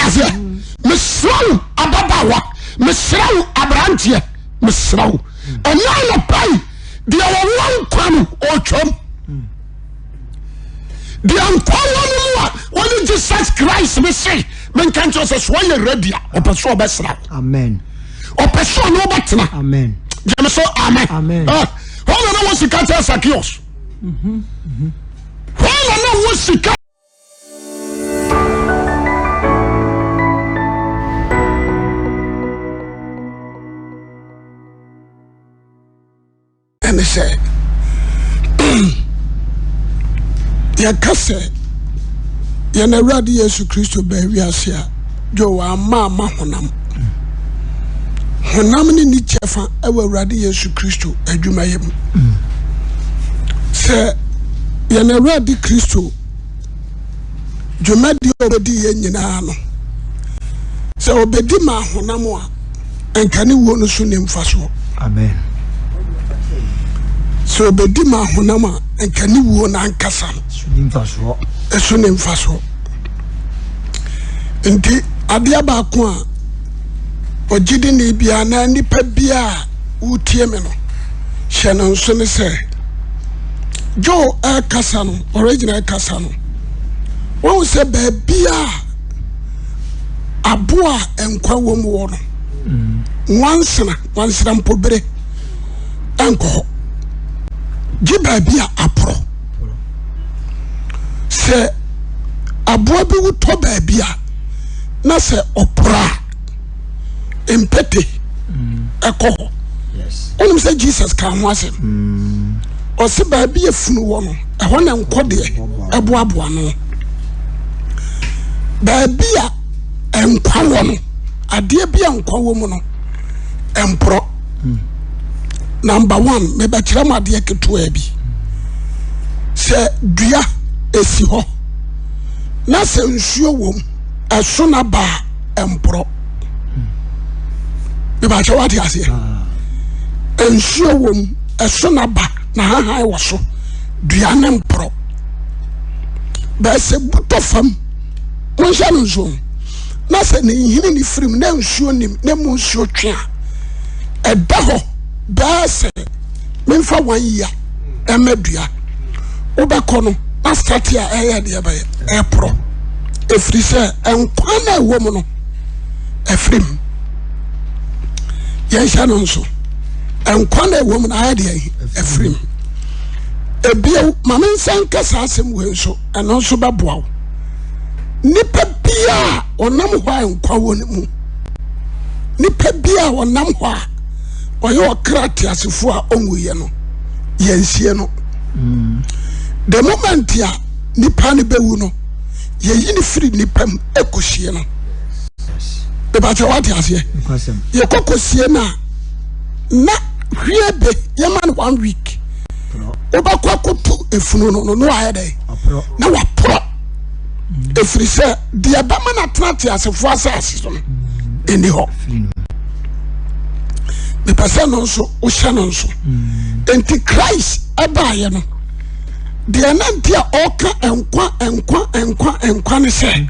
aseɛ? Mesrɛ wo ababaawa, mesrɛ wo aberanteɛ, mesrɛ wo ɛnɛ anɔpa yi, deɛ wɔwɔ nkwa no ɔretwam. Deɛ nkwa wɔ no mu a wɔne Jesus Christ ne se menka nkyerɛ sɛ so ɔyɛ ready a ɔpɛ sɛ ɔbɛsra wo. Amen. Ɔpɛ sɛ ɔne wobɛtena. Amen. Gyeme so amen. Amen. Hɔ na na wɔ sika kyɛ Zacchaeus. Hɔ na na wɔ sika. Ɛne sɛ yɛka sɛ yɛn Awurade Yesu Kristo baa wiase a, dwo wamma ama honam. Honam ne ne kyɛfa wɔ Awurade Yesu Kristo adwumayɛ mu. Sɛ yɛn Awurade Kristo dwumadi a ɔbɛdi yɛn nyinaa no, sɛ ɔbɛdi ma honam a, nka ne wuo no so nni mfasoɔ. Amen. Sɛ ɔbɛdi ma honam a, nka ne wuo no ankasa no ɛso ne mfasoɔ. Nti adeɛ baako a ɔgyedini biara na nipa biara a wotie me no hyɛ no nso ne sɛ Joe ɛrekasa no, original ɛrekasa no, wɔn sɛ baabi a aboa a nkwa wɔ mu wɔ no, nwansena, nwansena mpobere nkɔ hɔ, gye baabi a aporɔ. Sɛ aboa bi wotɔ baabi a na sɛ ɔporɔ a, mpete ɛkɔ hɔ. Wonim sɛ Jesus ka ho asɛm. Ɔse baabi a funu wɔ no, ɛhɔ na nkɔ deɛ ɛboaboa no. Baabi a nkwa wɔ no, adeɛ bi a nkwa wɔ mu no, ɛmporɔ. Number one, mebɛkyerɛ mo adeɛ ketewa bi. Sɛ dua esi hɔ na sɛ nsuo wɔ mu, ɛso na ba a, ɛmporɔ. Mebakyɛ wate aseɛ? Nsuo wɔ mu, ɛso na ba na hahan wɔ so, dua ne mporɔ. Bɛsɛ butɔ fam, monhyɛ no nsuo na sɛ ne nhini ne firim na nsuo nim na mu nsuo twe a, ɛda hɔ bɛɛ sɛ memfa one year ɛma dua wobɛkɔ no na start a ɛyɛ deɛ bɛyɛ ɛporɔ ɛfiri sɛ nkwa no a ɛwɔ mu no ɛfiri mu yɛnhyɛ no nso nkwa no a ɛwɔ mu no ayɛ deɛ ɛfiri mu ebio ma me nsa nka saa asɛm wei nso ɛno nso bɛboa wo nipa biaa ɔnam hɔ a nkwa wɔ ne mu nipa bi a ɔnam hɔ a ɔyɛ ɔkra teasefo a ɔnwuiɛ no yɛnsie no mm. The moment a nipa no bɛwu no yɛyi no firi nipa mu ɛkɔsie no bɛbɛkyɛ wate aseɛ yɛkɔ kɔsie no a na hwie be yɛma no one week wobɛkɔ akɔtu efunu no no na wayɛ dɛ na waporɔ ɛfiri sɛ deɛ ɛbɛma no atena teasefoɔ asase so no ɛni hɔ mepɛ sɛ no nso wohyɛ no nso nti Christ ɛbaeɛ no deɛ na nti a ɔka nkwa nkwa nkwa nkwa ne sɛ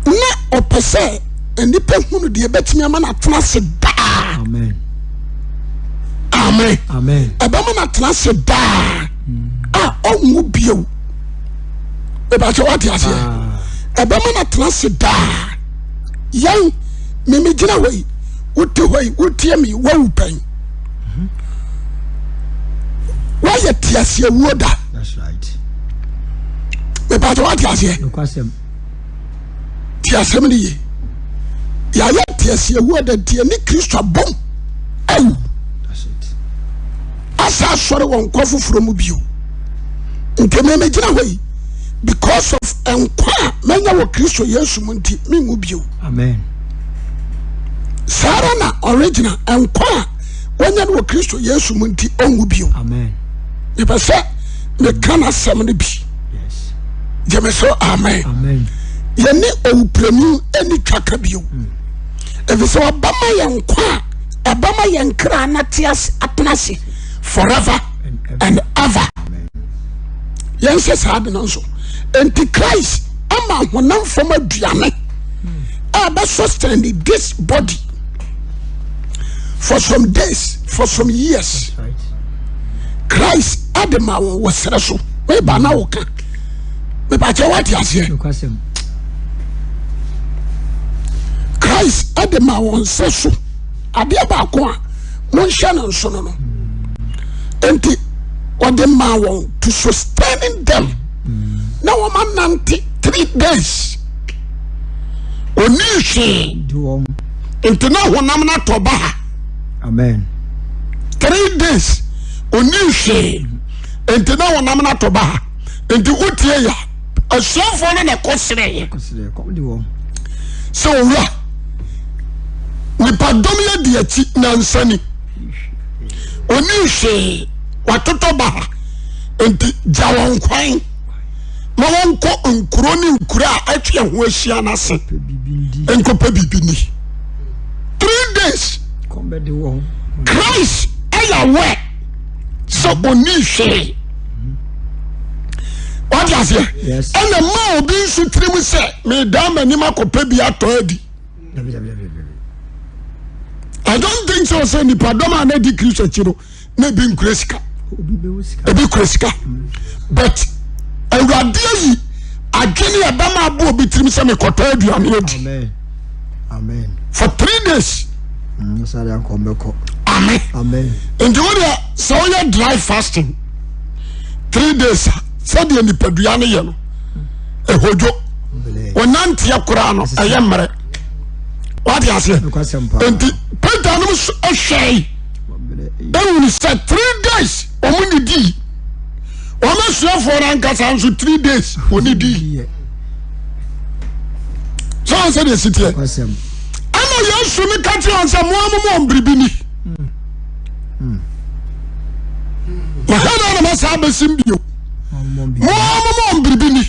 na ɔpɛ sɛ nnipa hunu deɛ ɛbɛtumi ama no atena ase daa. Amen. Ɛbɛma no atena ase daa a ɔnwu bio. Ɛbɛkyɛ wate aseɛ. Ah. Ɛbɛma no atena ase daa. Yɛn mimi gyina hɔ yi, wote hɔ yi, wotie mi, wawu pɛn. Mhm. Woayɛ te aseɛ wuo da. Ɛbɛkyɛ wate aseɛ. Te asɛm no ye. Yɛayɛ te aseɛ wuo da nti ɛne Kristo abom awu. Asa asɔre wɔ nkwa foforɔ mu bio. Nti me megyina hɔ yi because of nkwa a manya wɔ Kristo Yesu mu nti menwu bio. Amen. Saa ara na original nkwa a wanya no wɔ Kristo Yesu mu nti ɔnwu bio. Amen. Mepɛ sɛ meka n'asɛm no bi. Yes. Gyeme so amen. Amen. Yɛne owuprenu ani twa ka bio. Mm. Ɛfiri sɛ ɔbɛma yɛn nkwa a ɛbɛma yɛn kra no atena ase forever and ever. Yɛnhyɛ saa de no nso. Enti Christ ama honam fam aduane. a bɛ sustain this body for some days for some years. Christ ɛde ma wɔn wɔ serɛ so. Meba na wɔka. Meba kyɛ wate aseɛ. Christ ɛde ma wɔn sɛ so. Adeɛ baako a monhyɛ no nso no no. Nti ɔde ma wɔn to sustaining them. Na wɔn anante three days. Oni hwee. Nti na honam no atɔ ba ha. Amen. Three days oni hwee. Nti na honam no atɔ ba ha. Nti wotie ya asuafoɔ no na ɛkɔ serɛeɛ sɛ owura nipadɔm yɛ di akyi nansa ni oni hwee watotɔ ba ha nti gya wɔn kwan ma wɔnkɔ nkuro ne nkuro a atwa ho ahyia no ase nkɔpɛ biribi ni 3 days Christ ɛyɛ aware sɛ ɔni hwee wate aseɛ ɛna ma obi nso tirim sɛ medaa m'anim akɔpɛ bi atɔ adi. I don't think so sɛ nipadɔm a na di Kristo akyi no na ebi nkura sika ebi kura sika but awurade ayi adwene a ɛbɛma abo obi tirim sɛ mekɔtɔ aduane adi for 3 days. Amen. Nti wo deɛ sɛ woyɛ dry fasting 3 days a sɛdeɛ nipadua no yɛ no ɛhodwo wɔnanteɛ koraa no ɛyɛ mmerɛ wate aseɛ nti Peter nom hwɛe ɛhunu sɛ 3 days wɔn ne dii wɔn asuafoɔ no ankasa nso 3 days wɔn ne dii sɛ wɔn sɛ deɛ si teɛ ɛna Yesu ne ka kyerɛ wɔn sɛ mo amomo wɔn biribi ni na hɛn na ma saa bɛsim bio mo amomo wɔn biribi ni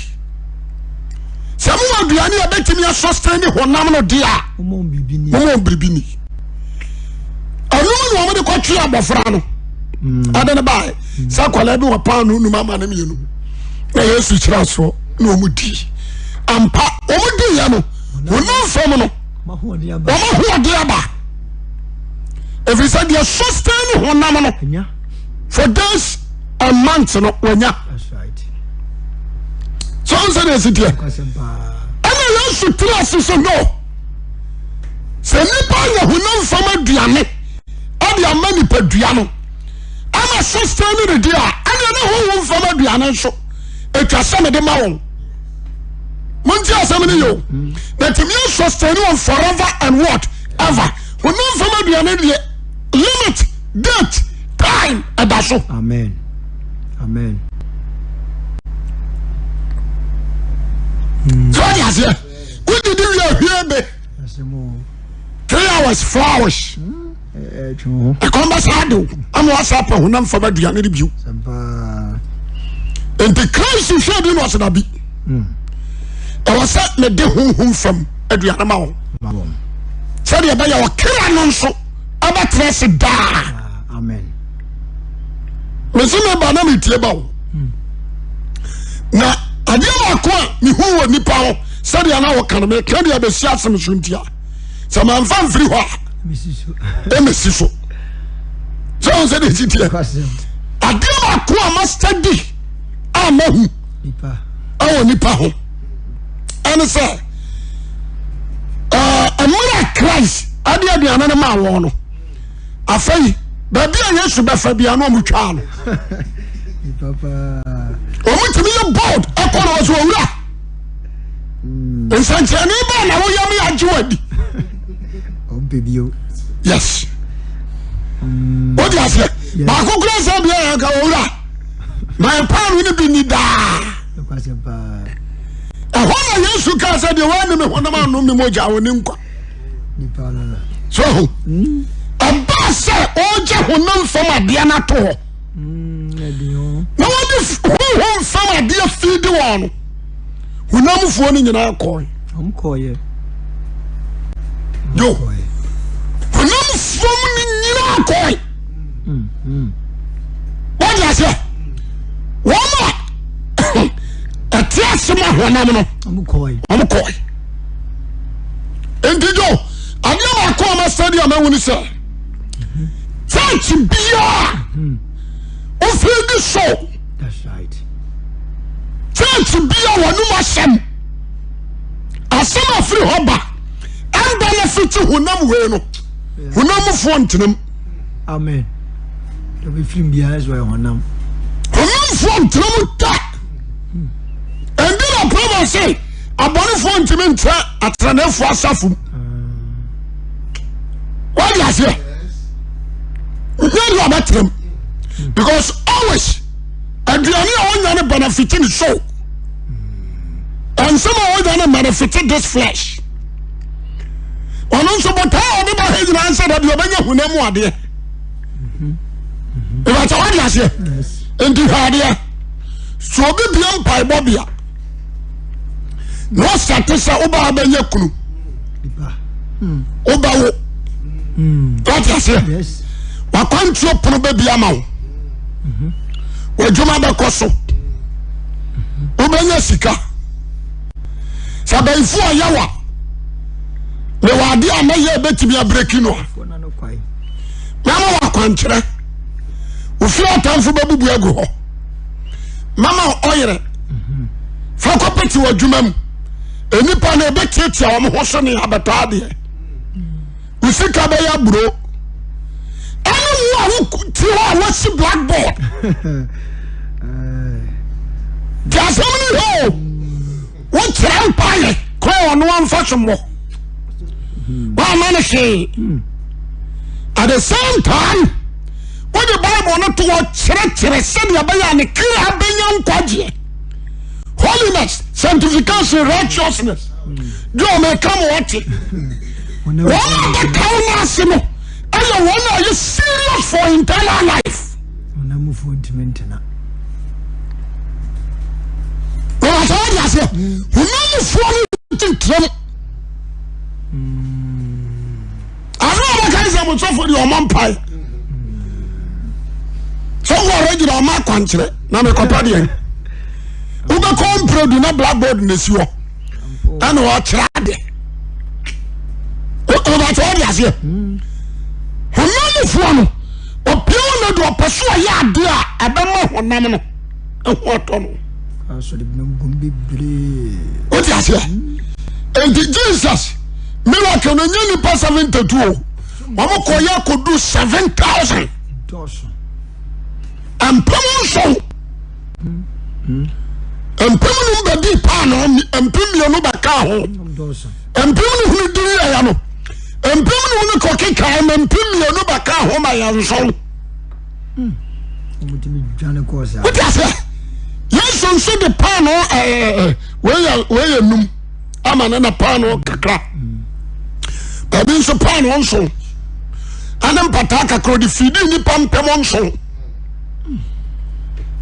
sɛ mo wɔ aduane a ɛbɛtumi asɔsitɛn ne honam no deɛ a mo wɔn biribi ni. Ɛno mu na wɔde kɔtwe abɔfra no ɔde no baeɛ sɛ akwadaa bi wɔ paano num ama no mmienu na Yesu kyerɛ asoɔ na wɔn di ampa wɔn di yɛ no honam fam no wɔn ahoɔden aba ɛfiri sɛ deɛ sustain honam no for days and months no wɔnya sɛ wɔn sɛ deɛ ɛsi teɛ ɛna Yesu tiri ase sɛ no. Sɛ nnipa anya honam fam aduane de ama nipadua no ama sustain ne di a, ɛnna ne honhom fam aduane nso atwa sɛ mede ma wɔn. Monti asɛm no yɛ o. Na tumi sustain wɔn forever and what ever. Honam fam aduane deɛ limit date time ɛda so. Amen. Amen. So what you say? Wodidi wie ahwie be 3 hours 4 hours ɛkɔm bɛ saa de o ama wasa apɛ honam fam aduane no bio. Nti Christ hwɛ bi na ɔsɛ dabi ɛwɔ sɛ mede honhom fam aduane ma wɔn sɛdeɛ ɛbɛyɛ ɔkra no nso ɛbɛtena ase daa. Mese meba na metie ba o na adeɛ baako a mehu wɔ nipa ho sɛdeɛ na wɔka no meka deɛ bɛsi asɛm so ntia sɛ mamfa mfiri hɔ a ɛmɛsi so sɛ wɔn sɛ deɛ ɛsi teɛ adeɛ baako a mastadi a mahu ɛwɔ nipa ho ɛne sɛ mmerɛ Christ ɛde aduane no maa wɔn no afei baabi a yesu bɛfa bia na ɔmo twaa no ɔmo tumi yɛ bold ɛkɔ na ɔsɛ owura nsɛnkyerɛnne bɛɛ na woyɛ me agye wadi yes wode aseɛ baako kura sɛ bia yɛ ka owura ma paano no bi ni daa ɛhɔ na yesu kaa sɛ deɛ woane me honam anom me mogya ɔne nkwa so ho ɛbaa sɛ ɔregye honam fam adeɛ no ato hɔ na wɔde honhom fam adeɛ fiidi wɔn no honamfoɔ no nyinaa kɔe yo honam fam no nyinaa kɔe wɔde aseɛ wɔn a ɛte ase ma honam no wɔn kɔe. Nti jo adeɛ baako a ma study a mahu ne sɛ church biara ofiri di so church biara wɔnum asɛm asɛm afiri hɔ ba ɛnda no fiti honam wei no honam mufoɔ ntenam. Amen. Honam honamfoɔ ntenam da. Ɛnti na Proverbs se abɔnefoɔ ntumi nkyerɛ ateneneefoɔ asafo mu. Wọ́n di aseɛ. Nyɛ deɛ ɔbɛtena mu. Because always aduane a wɔnya no benefit ne soul. Nsɛm a wɔnya no benefit this flesh. Ɔno nso botaa a ɔde ba ha nyinaa nsɛ dɛ deɛ ɔbɛnya honam mu adeɛ. Ìbàtà wọ́n di aseɛ. Nti hwɛ adeɛ. So obi bie mpaebɔ bea na ɔsate sɛ wobaa bɛnyɛ kunu wobɛwo wate aseɛ wakwantuo pono bɛbi ama wo w'adwuma bɛkɔ so wobɛnya sika sɛ bɛyifo ɔyɛ wa mewɔ adeɛ a mɛyɛ ɛbɛtumi abreki no a mɛma wɔ akwankyerɛ ofie atamfo bɛbubu agu hɔ mama ɔyere fa kɔpete wɔ adwuma mu nnipa no ɛbɛtiatia wɔn ho so ne abɛtɔ adeɛ wo sika bɛyɛ aburo ɛne wo a wote hɔ a wɔsi blackboard te asɛm no hɛ o wokyerɛ mpaeɛ kɔ ɔno amfa so mmɔ woama no hwee at the same time wode bible no to hɔ kyerɛkyerɛ sɛdeɛ ɛbɛyɛ a ne kra bɛnya nkwagyeɛ holiness sanctification righteousness deɛ ɔmɛka ma ɔte wɔn a bɛka wo no ase no ɛyɛ wɔn a yɛ serious for internal life wɔn ade aseɛ honamfoɔ no ntentam Ade a wɔka sɛ mo sɔfo deɛ ɔmɔ mpae sɔfo ɔrɛgyina ɔma akwankyerɛ na mekɔpɛ deɛ wobɛkɔ mprɛdu na blackboard na esi hɔ ɛna ɔkyerɛ ade wobɛkyɛ wɔde aseɛ honamfoɔ no ɔpie wo no de ɔpɛ so ɔyɛ adeɛ a ɛbɛma honam no ɛho atɔ no wote aseɛ nti Jesus miracle no nye nipa 72 o wɔn kɔ yɛ kodu 7000 mpem nson mpem num bɛdi paano mpem mmienu bɛka ho mpem num no di yɛ no mpem num no kɔ keka ma mpem mmienu bɛka ho ma yɛn nson. Wote aseɛ? Yesu nso de paano ɛɛ wei yɛ num ama ne na paano kakra. Baabi nso paano nson ɛne mpataa kakra ɔde fidi nnipa mpem nson.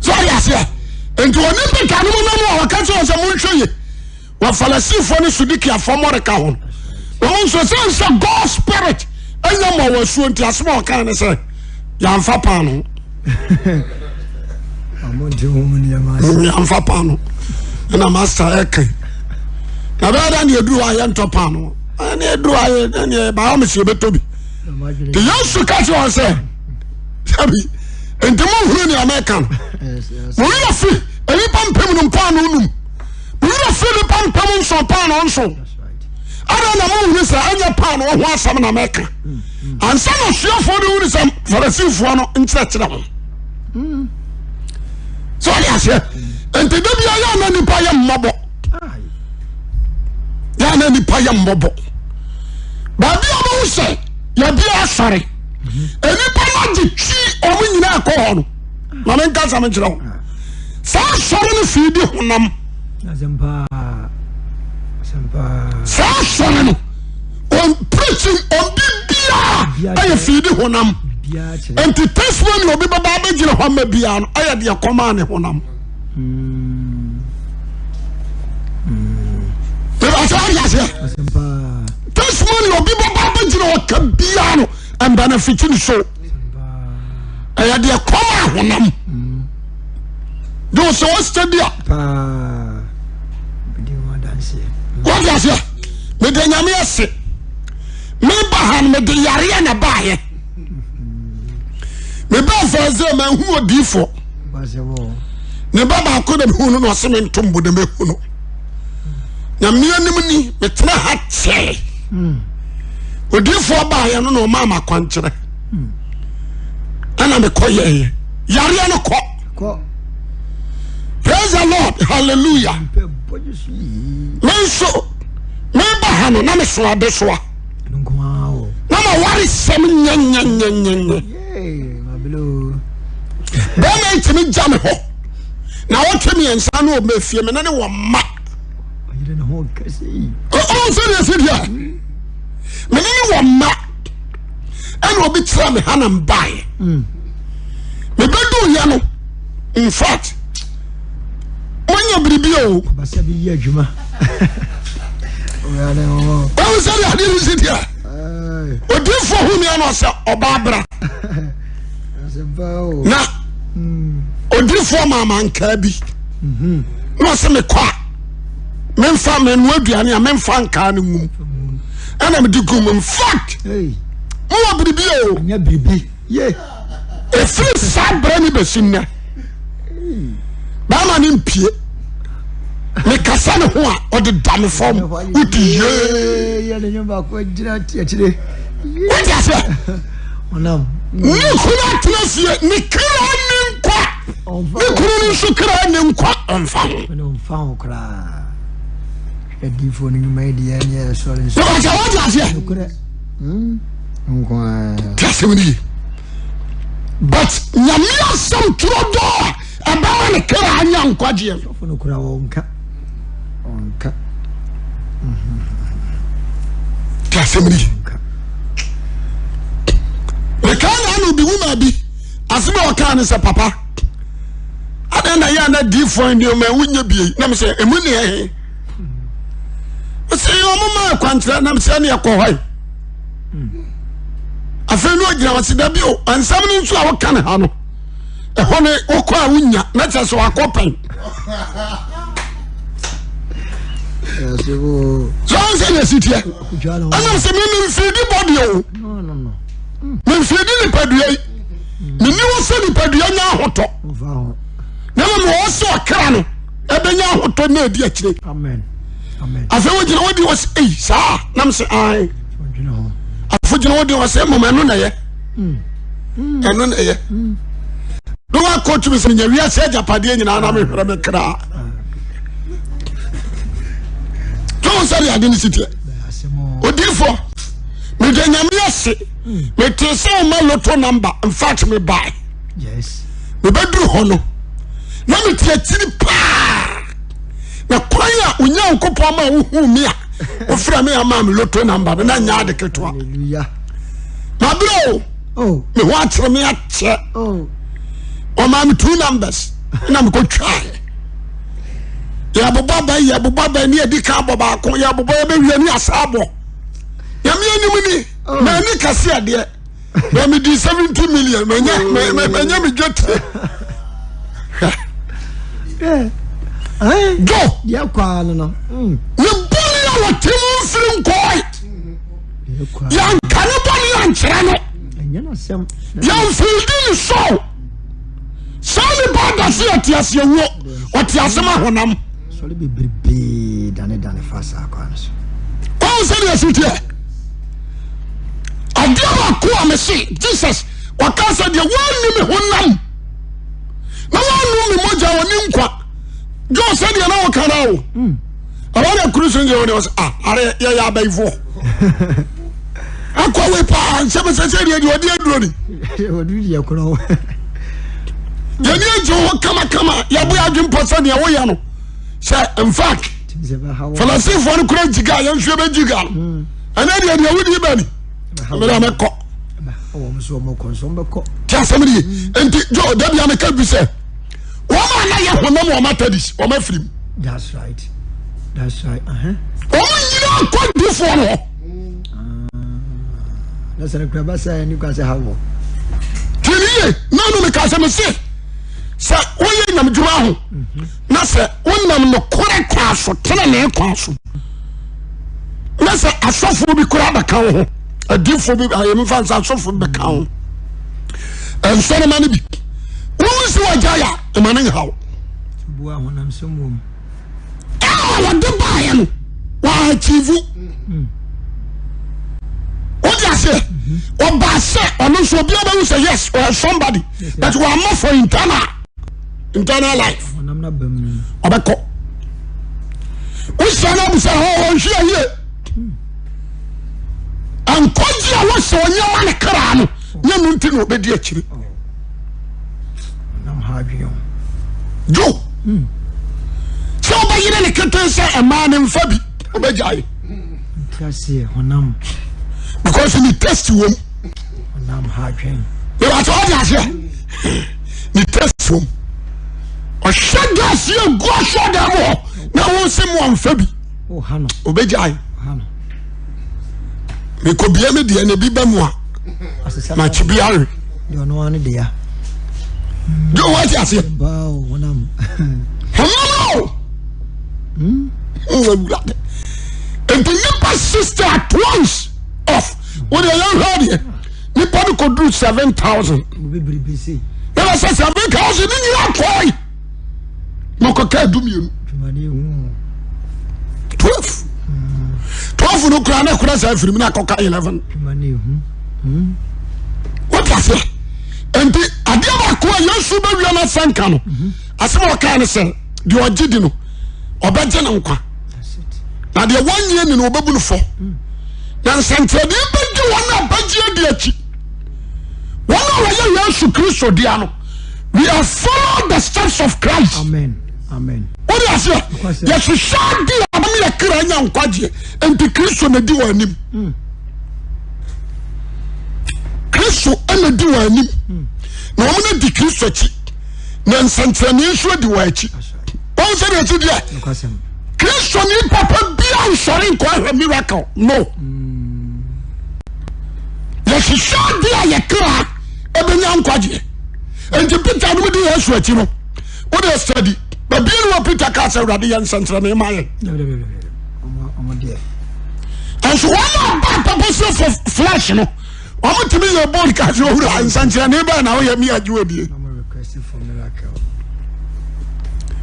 So ɔde aseɛ? Nti wɔne mpataa no mu nam a wɔka kyerɛ wɔn sɛ monhwɛ yie. Wɔ Farisifoɔ ne Sodikiafoɔ mmɔreka ho no, wɔn nso sɛ sɛ God spirit ɛnyɛ ma wɔ asuo nti asɛm a ɔka ne sɛ yɛamfa paano. Yɛamfa paano ɛna master ɛka na bɛyɛ dɛ ne ɛduru hɔ a yɛntɔ paano ɛne ɛduru hɔ a yɛ baa me sɛ yɛbɛtɔ bi nti Yesu ka kyerɛ wɔn sɛ sabi nti monhunu nea mɛka no mo werɛ fi nnipa mpem no mpaano num Mo werɛ firi nnipa mpem nson paanoo nson. Adɛn na monhunu sɛ ɛnyɛ paanoo ho asɛm na mɛka? Ansa na asuafoɔ no hunu sɛ Farisifoɔ no nkyerɛkyerɛ ho. Sɛ ɔde aseɛ. Nti da bia yɛ na nipa yɛ mmɔbɔ. Yɛ na nipa yɛ mmɔbɔ. Baabi a wɔn sɛ yɛbi asɔre. Nnipa no agye twi wɔn nyinaa kɔ hɔ no. Ma menka sɛ menkyerɛ wo. Saa asɔre no fii di honam. Saa asɔre no on preaching on biribiara ɛyɛ fii di honam. Nti testimony obi bɛba abɛgyina hɔ ama biara no ɛyɛ deɛ kɔmaa ne honam. Ìbàṣẹ wà di aseɛ. Testimony obi bɛba abɛgyina hɔ ka biara no ɛnbɛnɛfiti ne so. Ɛyɛ deɛ kɔmaa honam. De o sɛ ɔsɛ di a. Wọ́n di aseɛ. Mede nyame ase. Meba ha no mede yareɛ na baayɛ. Mebaa Thursday manhu odiifoɔ. Ne ba baako na mehu no na ɔse mento mbo na mehu no. Nyame anim ni metena ha kyɛe. Odiifoɔ baayɛ no na ɔmaa me akwankyerɛ. Ɛna mekɔ yɛɛyɛ. Yareɛ no kɔ. Praise the Lord. Hallelujah. Me nso meba ha no na meso adesoa. Na ma ware sɛm nyɛnyɛnyɛnyɛ. Bɛrima ntumi gya me hɔ. Na wɔtwe mmiɛnsa na ɔma fie me ne ne wɔ mma. Ɔn sɛ deɛ si deɛ. Me ne ne wɔ mma. Ɛna obi kyerɛ me ha na mbaeɛ. Mebɛdu yɛ no. In fact, monya biribi o. Basa bi yɛ adwuma. Ɔn sɛ deɛ adeɛ no si deɛ. Odiifoɔ hu mi ano sɛ ɔbaa bra. Na odiifoɔ maama nkaa bi. Mhm. Na ɔsɛ mekɔ a memfa menoa aduane a memfa nkaa no ngum. Ɛna mede gum. In fact, mowɔ biribi o. Ɛfiri saa berɛ no bɛsi nnɛ bɛrima no mpie mekasa ne ho a ɔde da me fam wodi yee wode aseɛ ne kunu atena fie ne kra ne nkwa ne kunu no nso kra ne nkwa ɔmfa ho wode aseɛ Ti asɛm no ye. But nyame asɛm turo dɔ a ɛbɛma ne kra anya nkwagyeɛ. Sɔfo no kura wɔn nka. Wɔn nka. Ti asɛm no ye. Mekaa na ano bi wuma bi asɛm a ɔkaa ne sɛ papa adɛn na yɛ ana diifoɔ nneɛma wonyɛ bie na mesɛ ɛmu ne ɛhe sɛ ɔmo ma akwankyerɛ nam sɛ ne ɛkɔ hɔ yi afei ne ɔgyina hɔ sɛ dabi o nsɛm no nso a woka ne ha no ɛhɔ ne wokɔ a wonya na kyerɛ sɛ wakɔ pɛn sɛ ɔn sɛ yɛsi teɛ ɛnam sɛ mememfiridi bɔdeɛ o memfiridi nipadua yi menni wɔ sɛ nipadua nya ahotɔ na mmom wɔ sɛ ɔkra no ɛbɛnya ahotɔ na ɛdi akyire afei wogyina wodi wɔ sɛ ei saa nam sɛ ae afo gyina wodi wɔ sɛ mmom ɛno na ɛyɛ hmm. Hmm. ɛno na ɛyɛ hmm. na wakɔ tumi sɛ menya wiase agyapadeɛ nyinaa na mehwerɛ me kra tó sɛ de ade no si teɛ odiifoɔ mede nyame ase mete sɛ woma loto number in fact mebae mebɛduru hɔ no na mete akyiri paa na kwan a onyankopɔn ma wohuu me a wofrɛ me ama me loto namba no na nyɛ ade ketewa maberɛ o oh. me ho akyerɛ me akyɛ oh. ɔma me two numbers na mekɔtwaeɛ yɛbobɔ bɛn yɛbobɔ bɛn ne yɛdi ka abɔ baako yɛbobɔ yɛbɛwie ne asa abɔ nyame anim ni oh. maani kɛse adeɛ na mi di 70 million manya manya mi dwa tire hwɛ do yɛ kwaa no no mm. ne bɔne a wɔte mu mfiri nkɔe yɛnka ne bɔne ankyerɛ no yɛmfiridi ne so saa nipa da so yɛte aseɛ wuo ɔte ase ma honam sɔre bebrebe danedane fa saa kwan no so ɔn sɛ deɛ si teɛ adeɛ baako a mese Jesus ɔka sɛ deɛ wɔnni me honam na wɔnnom me mogya ɔni nkwa dwo sɛ deɛ na wɔka no o hmm. ɛwɔ na kuru so ngyɛ wɔde wɔ sɛ ah are yɛyɛ abayifoɔ akɔ wei paa nsɛm sɛ sɛ deɛ deɛ ɔde aduro ni yɛne agye ho kamakama yɛbo yɛ adwempɔ sɛ deɛ woyɛ no sɛ infact falasifoɔ no kora gyiga a yɛnso yɛbɛgyiga no hmm. ɛnɛ deɛ deɛ wodi ba ni mmerɛ mɛkɔ ti asɛm no ye hmm. nti jo da bia meka bi sɛ wɔn a na yɛ honam wɔn atadis wɔn afiri mu uh-huh. wɔn nyinaa kɔ difoɔ no hɔ tiɛ na no meka sɛ mese sɛ woyɛ nyamedwuma ho mhm. na sɛ wonam nokorɛ kwan so tenenee kwan so na sɛ asɔfoɔ bi koraa bɛka wo ho. Adiifoɔ bi ayɛmfa nsa asɔfo bi bɛka ho. Nsɔrema no bi. Wɔn si wɔgya ya ɛma ne nhaw. A wɔde baeɛ no wɔachieve. Wode aseɛ ɔbaa sɛ ɔno nso obiara bɛhu sɛ yes ɔyɛ somebody but wɔama for internal internal life ɔbɛkɔ. Wohyia no abusa hɔ ɔnhwɛ yie. Nkwagye a wɔsɛ ɔnyɛ ma ne kra no nyɛ no nti na ɔbɛdi akyire. Jo sɛ wobɛyere ne keten sɛ ɛmaa ne mfa bi wobɛgyae because ne test wom ìwàsó ɔdi aseɛ ne test wom ɔhyɛ gas yɛ gu asɔ dan mu hɔ na wɔn sɛ mu ɔnfa bi obɛgyae mekɔbia me deɛ na ebi ba mu a makye bi awe de wate aseɛ honam o awurade nti nipa 60 at once off wode yɛhwɛ deɛ nipa no kɔduru 7000 yɛbɛ sɛ 7000 ne nyina kɔe na ɔkɔka 12 12 12 no koraa na ɛkora saa firim na akɔka 11 wote aseɛ nti adeɛ baako a Yesu bɛwia no asɛnka no asɛm a ɔkaa ne sɛ deɛ ɔgye di no ɔbɛgye no nkwa na deɛ wɔnyɛ ni no ɔbɛbu no fɔ na nsɛnkyerɛdeɛ bɛgye wɔn a bɛgye adi akyi wɔn a wɔyɛ Yesu Kristo dea no we are follow the steps of Christ. Amen. Amen. Wọ́n di aseɛ yɛhyehyɛ adi a wɔn yɛ kra nya nkwagyeɛ nti Kristo na di wɔn anim. Hmm. Kristo na di wɔn anim hmm. na wɔn na di Kristo akyi na nsɛnkyerɛnne nso di wɔn akyi. Wɔn sɛ deɛ ti deɛ Kristo ni papa bia nsɔre nkɔ ahwɛ miracle no. Hmm. Yɛhyehyɛ adi a yɛ kra ɛbɛnya nkwagyeɛ nti Peter no di Yesu akyi no wode study babie ne wɔ Peter kaa sɛ Awurade yɛ nsɛnkyerɛnne ma yɛn nso wɔn a ba purposely for flesh no wɔn tumi yɛ bold kaa sɛ owura nsɛnkyerɛnne bɛɛ na woyɛ mi agye odie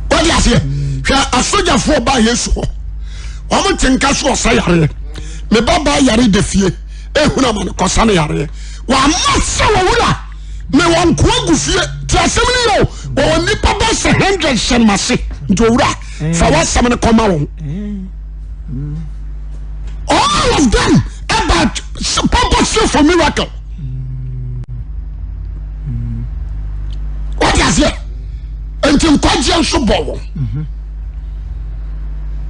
wɔde aseɛ hwɛ asogyafoɔ baa Yesu hɔ wɔn te nka so ɔsa yareɛ me ba baa yare da fie ehunu ama no kɔsa no yareɛ Wama sɛ owura mewɔ nkoa gu fie ti asɛm no yɛ o wɔwɔ nnipa bɛ sɛ hundred hyɛ no ase nti owura fa w'asɛm no kɔma wɔn all of them about purposely for miracle wɔde aseɛ nti nkwagyeɛ nso bɔ wɔn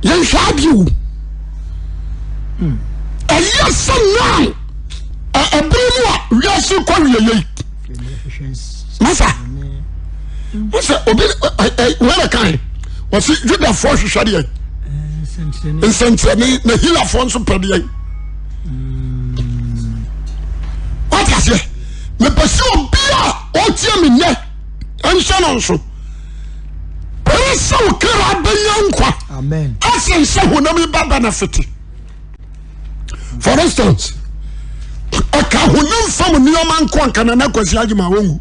yɛnhwɛ adeɛ o ɛyɛ sɛ now. ɛbere mu a wiase kɔ wieyɛ yi masa wosɛ obi wɛrɛ kan wɔsi judafoɔ hwehwɛ deɛ nsɛnkyerɛnne na hilafoɔ nso pɛ deɛ wate aseɛ mepɛ sɛ obi a ɔtie me nnɛ nhyɛ no nso pɛrɛ sɛ wo kra bɛnya nkwa ɛsɛ sɛ honam yi ba bɛnɛfete For instance, ɔka honam fam nneɛma nko anka Nana Kwasi Agyema wɔnwu.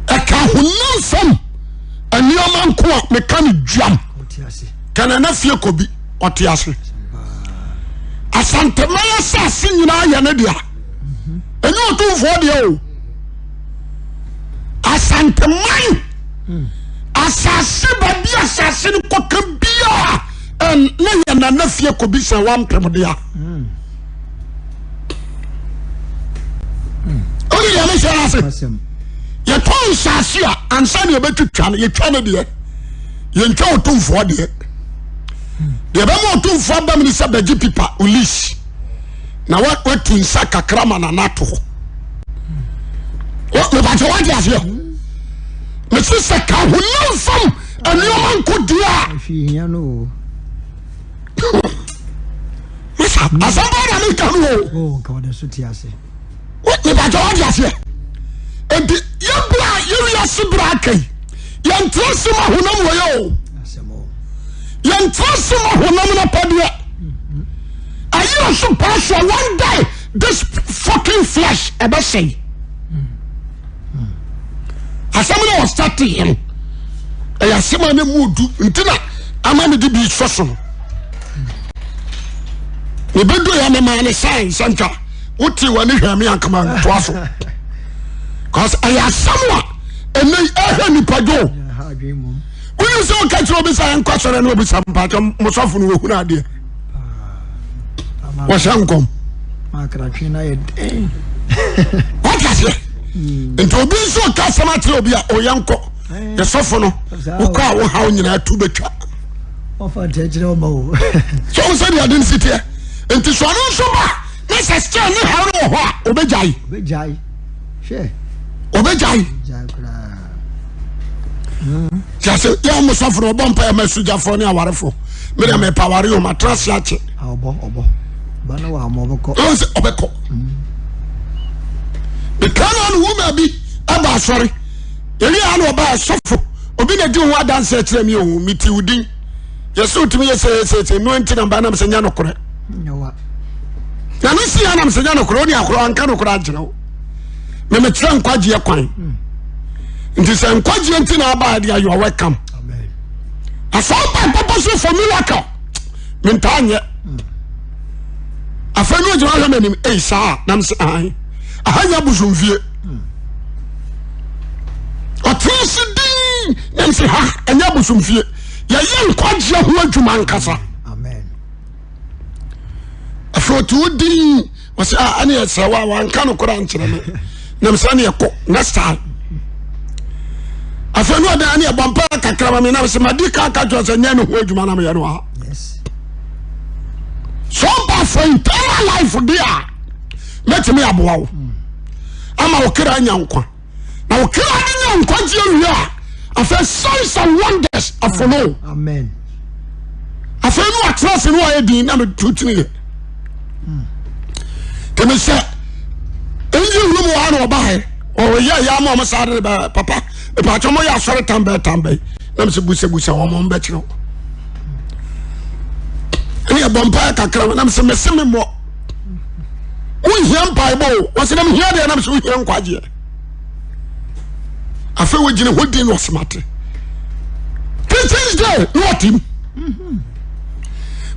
Ɛka honam fam nneɛma nko a meka no duam. Ka Nana fie kɔ bi ɔte ase. Asanteman asase nyinaa yɛ ne dea. Ɛnyɛ otumfoɔ deɛ o. Asanteman asase baabi asase no kɔka biara na yɛ nana fie kɔbisa wampem dea wode deɛ mehyɛ no ase yɛtɔ nsase a ansa ne yɛbɛtwitwa no yɛtwa no deɛ yɛntwa ɔtomfoɔ deɛ deɛ bɛma ɔtomfoɔ abam ne sɛ bɛgye pipa olis na watu nsa kakra ma nana to hɔ mepakyɛ wate aseɛ mese sɛ ka honam fam nneɛma nko deɛ a masa asɛm baa na meka no o mepakyɛ wate aseɛ enti yɛbrɛ a yɛwiase berɛ aka yi yɛntra se ma honam wɔ yɛ o yɛntra se ma honam no pɛdeɛ ɛyɛ. nso paa so one day this fucking flesh ɛbɛsɛe. Asɛm no ɔsate yɛ no ɛyɛ asɛm a ne mu du nti na ama me de bi sɔ so no. Mebɛdu yɛ memaa ne sign sɛ nka wote w'ani hwɛ me ankama ntoa so. Cause ɛyɛ asɛm a ɛnɛ ɛhwɛ nipa dwo. Wonim sɛ woka kyerɛ obi sɛ ɛnkɔ sɔrɔ ne obi sɛ mpakyɛ mosɔfo no wɔhunu adeɛ. Wɔhyɛ nkɔm. Wate aseɛ? Nti obi nso ka asɛm akyerɛ obi a ɔyɛ nkɔ yɛsɔfo no wokɔ a wohaw nyinaa tu bɛtwa. So wo sɛ deɛ ade no si teɛ. Nti sɛ ɔno nso ba na sɛ still ne haw no wɔ hɔ a ɔbɛgyae. Ɔbɛgyae. Yɛsɛ yɛ ɔmo sɔfo no ɔbɔ mpa yɛ ma sogyafoɔ ne awarefoɔ. Me deɛ mepɛ aware o matra ase akyɛ. Ɔn sɛ ɔbɛkɔ. Mekaa na no wuma bi ɛba asɔre. Ewie a na ɔba asɔfo obi na di ho adanse kyerɛ mi o meti wo din. Yɛsɛ otumi yɛ sɛ sɛ sɛ no nti na mba nam sɛ nyɛ nokorɛ. Na no si ya nam sɛ nyɛ nokorɛ o ne akorɔ anka nokorɛ ankyerɛ wo. Na mekyerɛ nkwagyeɛ kwan. Nti sɛ nkwagyeɛ nti na aba deɛ you are welcome. Asɛ ɔba purposely for miracle mentaa nyɛ. Afei ne ogyina hwɛ m'anim ei saa nam sɛ ahan aha nyɛ abosomfie. Ɔtena ase din nam sɛ ha ɛnyɛ abosomfie. Yɛyɛ nkwagyeɛ ho adwuma ankasa. Afei ɔte wo din ɔsɛ ah ɛne ɛsɛ wa wanka no koraa nkyerɛ me nam sɛ ɛne ɛkɔ next time. Afei ne ɔde ɛne ɛbɔ mpa kakra ma me nam sɛ madi ka ka kyerɛ sɛ nyɛ ne ho adwuma na meyɛ no ha. So ɔba for eternal life de a mɛtumi aboa wo ama wo kra anya nkwa. Na wo kra de nya nkwagye awie a afei signs and wonders afollow. Amen. Afei ne watena ase ne wayɛ din na metu tene yɛ. Tèmi sɛ engine room wɔ ha na ɔba ha ɔyɛ yɛ ama ɔmo saa de bɛ papa ìpàtɛ ɔmo yɛ asɔre tan bɛɛ tan bɛɛ na mi sɛ busabusa wɔn ɔmo bɛkyerɛ ɛne ɛbɔ mpa kakra na mi sɛ mɛsɛ mi mmɔ wohia mpaebɔ o wɔsɛ na mehia deɛ na mesɛ wohia nkwagyeɛ afei wogyina hɔ din na ɔsemate teachings day na ɔtem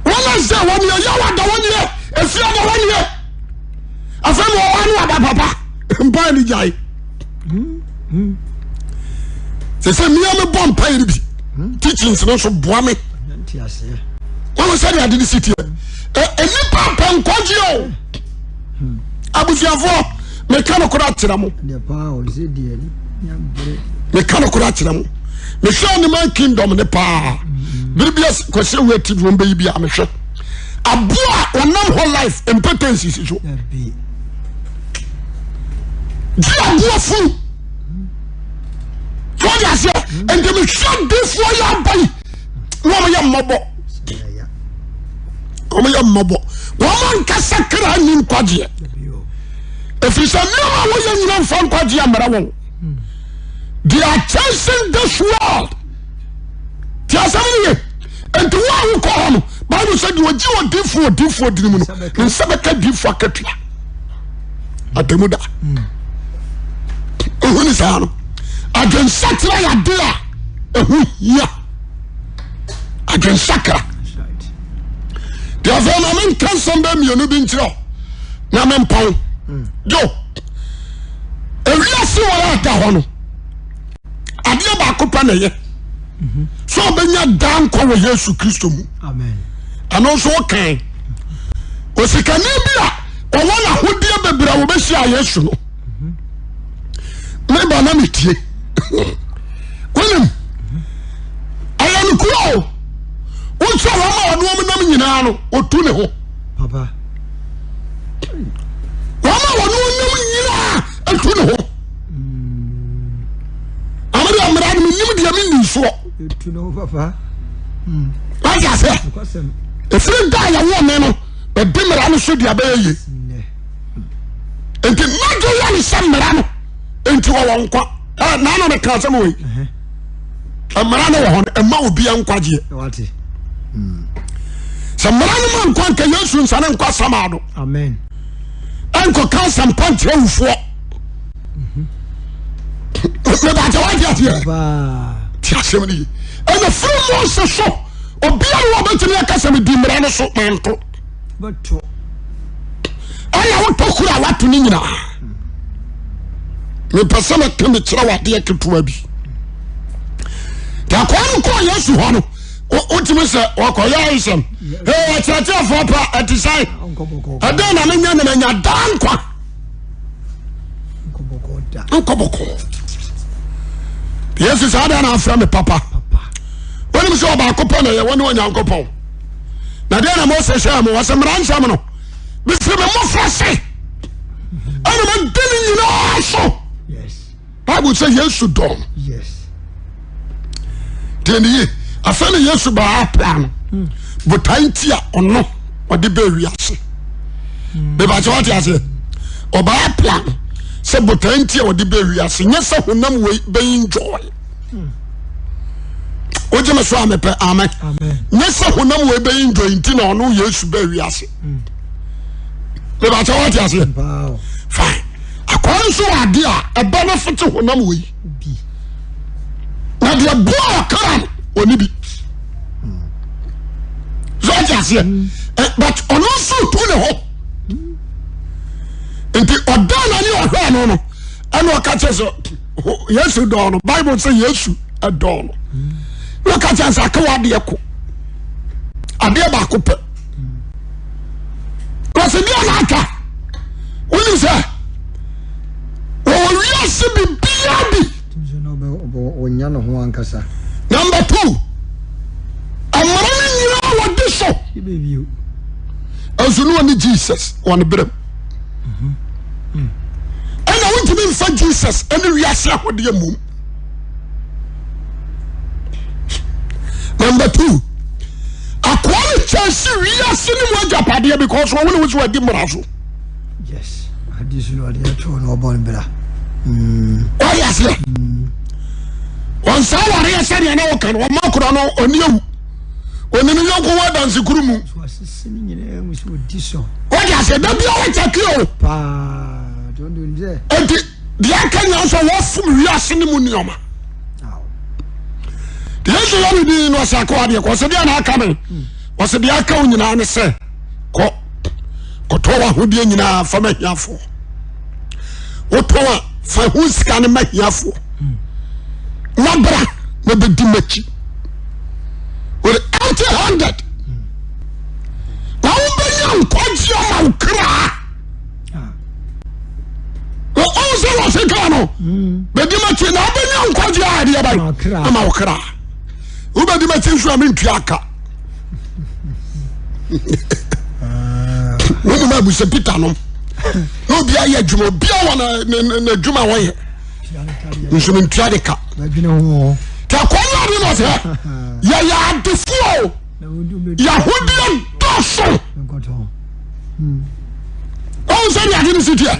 Wednesday wɔneɛ yɛwada wɔneɛ efiada wɔneɛ afei na ɔwa ne waba papa mpae ne gyae sɛ sɛ mmea me bɔ mpae no bi teachings no nso boa me wɔn sɛ de ade no si teɛ nnipa pɛ nkwagye o abusuafoɔ meka no kora kyerɛ mo meka no kora kyerɛ mo mehwɛ animal kingdom ne paa bere bi kɔsɛ wura tv wɔn bɛyi bi a mehwɛ aboa a ɔnam hɔ life mpɛtɛ nsisi so gye aboa funu tí wọ́n di aseɛ nti mehwɛ difoɔ yɛ aba yi na wɔn yɛ mmɔbɔ wɔn yɛ mmɔbɔ wɔn ankasa kra ni nkwagyeɛ efiri sɛ nneɛma a wɔyɛ nyina nfa nkwagyeɛ mmara wɔn they are chasing this world tí asɛm no yɛ nti wɔn a wokɔ hɔ no baabu sɛ deɛ ɔgye odiifoɔ odiifoɔ dini mu no ne nsa bɛka diifoɔ akatua atemu da ohun ni saa no adwensakyera yɛ ade a ɛho hia adwensakra deɛ afei ma menka nsɛm bɛ mmienu bi nkyerɛ na mempɔn yo ewiase wɔ a da hɔ no adeɛ baako pɛ na ɛyɛ sɛ ɔbɛnya daa nkwa wɔ Yesu Kristo mu ɛno nso wokan osikani bi a ɔwɔ n'ahodeɛ bebree a wɔbɛhyia Yesu no meba na metie wonim ɛyɛ no kura o wosɛ wɔn a ɔne wɔn nam nyinaa no ɔtu ne ho wɔn a wɔne wɔn nam nyinaa ɛtu ne ho ame deɛ mmara no menim deɛ menni soɔ wate aseɛ ɛfiri da a yɛwɔ me no bɛde mmara no so deɛ bɛyɛ ye nti n'adwe yɛ ne sɛ mmara no nti wɔwɔ nkwa naana meka asɛm wei mmara no wɔ hɔ no ɛma obia nkwagyeɛ hmm. Sɛ mmara no ma nkwa nka Yesu nsane nkɔ asamado. Amen. Ɛnkɔka asɛmpa nkyerɛ awufoɔ. Mebɛkyɛ wate aseɛ. Ti asɛm no ye. Ɛna firi Mose so obiara wɔ bɛtumi aka sɛ medi mmara no so manto. Ɛna wotɔ koro a wato ne nyinaa. Mepɛ sɛ meka mekyerɛ wo adeɛ ketewa bi. Nti akoa no kɔɔ Yesu hɔ no wotumi sɛ wɔkɔyɛ ayesɛm ee ɔkyerɛkyerɛfoɔ pa ɛte sɛn ɛdɛn na menya na manya daa nkwa nkɔ bɔkɔɔ yesu saa deɛ na afrɛ me papa wonim sɛ ɔbaako pɛ na yɛwɔ ne onyankopɔn na deɛ na mose hyɛɛ mo wɔsɛ mmara nsɛm no mefiri me mmɔfra se ɛna madi ne nyinaa so Bible sɛ Yesu dɔ no. Deɛ ne yie afei na Yesu baa apra no hmm. botae nti a ɔno ɔde bɛɛ wiase. Hmm. Bɛbɛ sɛ wate aseɛ ɔbaa apra no sɛ botae nti a ɔde bɛɛ wiase nyɛ sɛ honam wei bɛyi enjoy. Hmm. Wogye me so a mepɛ amen. Nyɛ sɛ honam wei bɛyi enjoy nti na ɔno Yesu bɛɛ wiase. Bɛbɛ sɛ wate aseɛ fine. Akoa nso wɔ adeɛ a ɛbɛ no fete honam wei na deɛ boa ɔkra no ɔni bi so ɔte aseɛ mm. eh, but ɔno nso tu ne ho nti ɔdan na ne ɔhwɛ no no ɛna ɔka kyerɛ sɛ Yesu dɔɔ no Bible sɛ Yesu dɔɔ no na ɔka kyerɛ sɛ aka wɔ adeɛ ko adeɛ baako pɛ wɔsɛ deɛ na aka wonim sɛ wɔwɔ wiase bibia bi ɔnya ne ho ankasa number two mmara no nyinaa wɔde so ɛnso ne ɔne Jesus wɔ ne berɛm ɛna wontumi mfa Jesus ɛne wiase ahodeɛ mmom Number two, akoa no kyɛnse wiase no mu agyapadeɛ because wɔn ne wo so adi mmara so. Yes, adi so na ɔde ato na ɔbɔ no bra. Wɔde aseɛ. Wɔn saa awareɛ sɛdeɛ na wɔka no wɔn akora no ɔne awu. Ɔne ne yɔnko wɔ adanse kuru mu. Wɔde aseɛ da bi a wɔkyɛ kí o. Paa, Eti deɛ aka nyinaa nso wɔfom wiase no mu nneɛma yesu yɛ ne din no ɔsɛ akɔ adeɛ kɔ ɔsɛ deɛ na aka me ɔsɛ deɛ aka wo nyinaa ne sɛ kɔ kɔtɔ w'ahodeɛ nyinaa fa ma hiafoɔ wotɔn a fa ho sika no ma hiafoɔ na bra na bɛdi m'akyi with empty handed na wobɛnya nkwagye ama wo kraa ɔn sɛ wɔse kaa no bɛdi makyi na wobɛnya nkwagye a adeɛ bɛn ama wo kra wobɛdi makyi nso a mentua aka wonim abusɛ peter nom na obia yɛ adwuma obia wɔ n'adwuma wɔyɛ nso mentua de ka nti akɔnyɛ ade no sɛ yɛyɛ adefoɔ yɛhodeɛ dɔso ɔn sɛ deɛ ade no si teɛ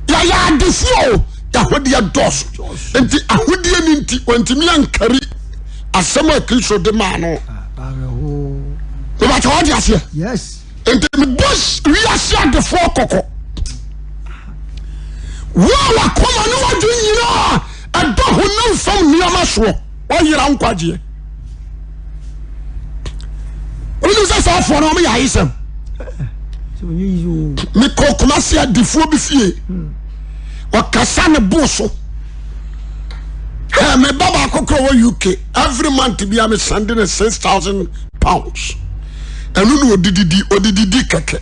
yɛyɛ adefoɔ o yɛahodeɛ dɔɔso nti ahodeɛ no nti wɔntumi ankari asɛm a Kristo de maa no mebakyɛ wɔde aseɛ nti mebɔ wiase adefoɔ kɔkɔ wo a wakoma ne wadwe nyinaa ɛdɔ honam fam nneɛma soɔ wɔyera nkwagyeɛ wonim sɛ saa afoɔ no ɔmo yɛ ayesɛm mekɔ Kumasi adifoɔ bi fie ɔkasa ne bo so ɛ me ba baako kora wɔ UK every month bia me send ne £6,000 ɛno na odididi odididi kɛkɛ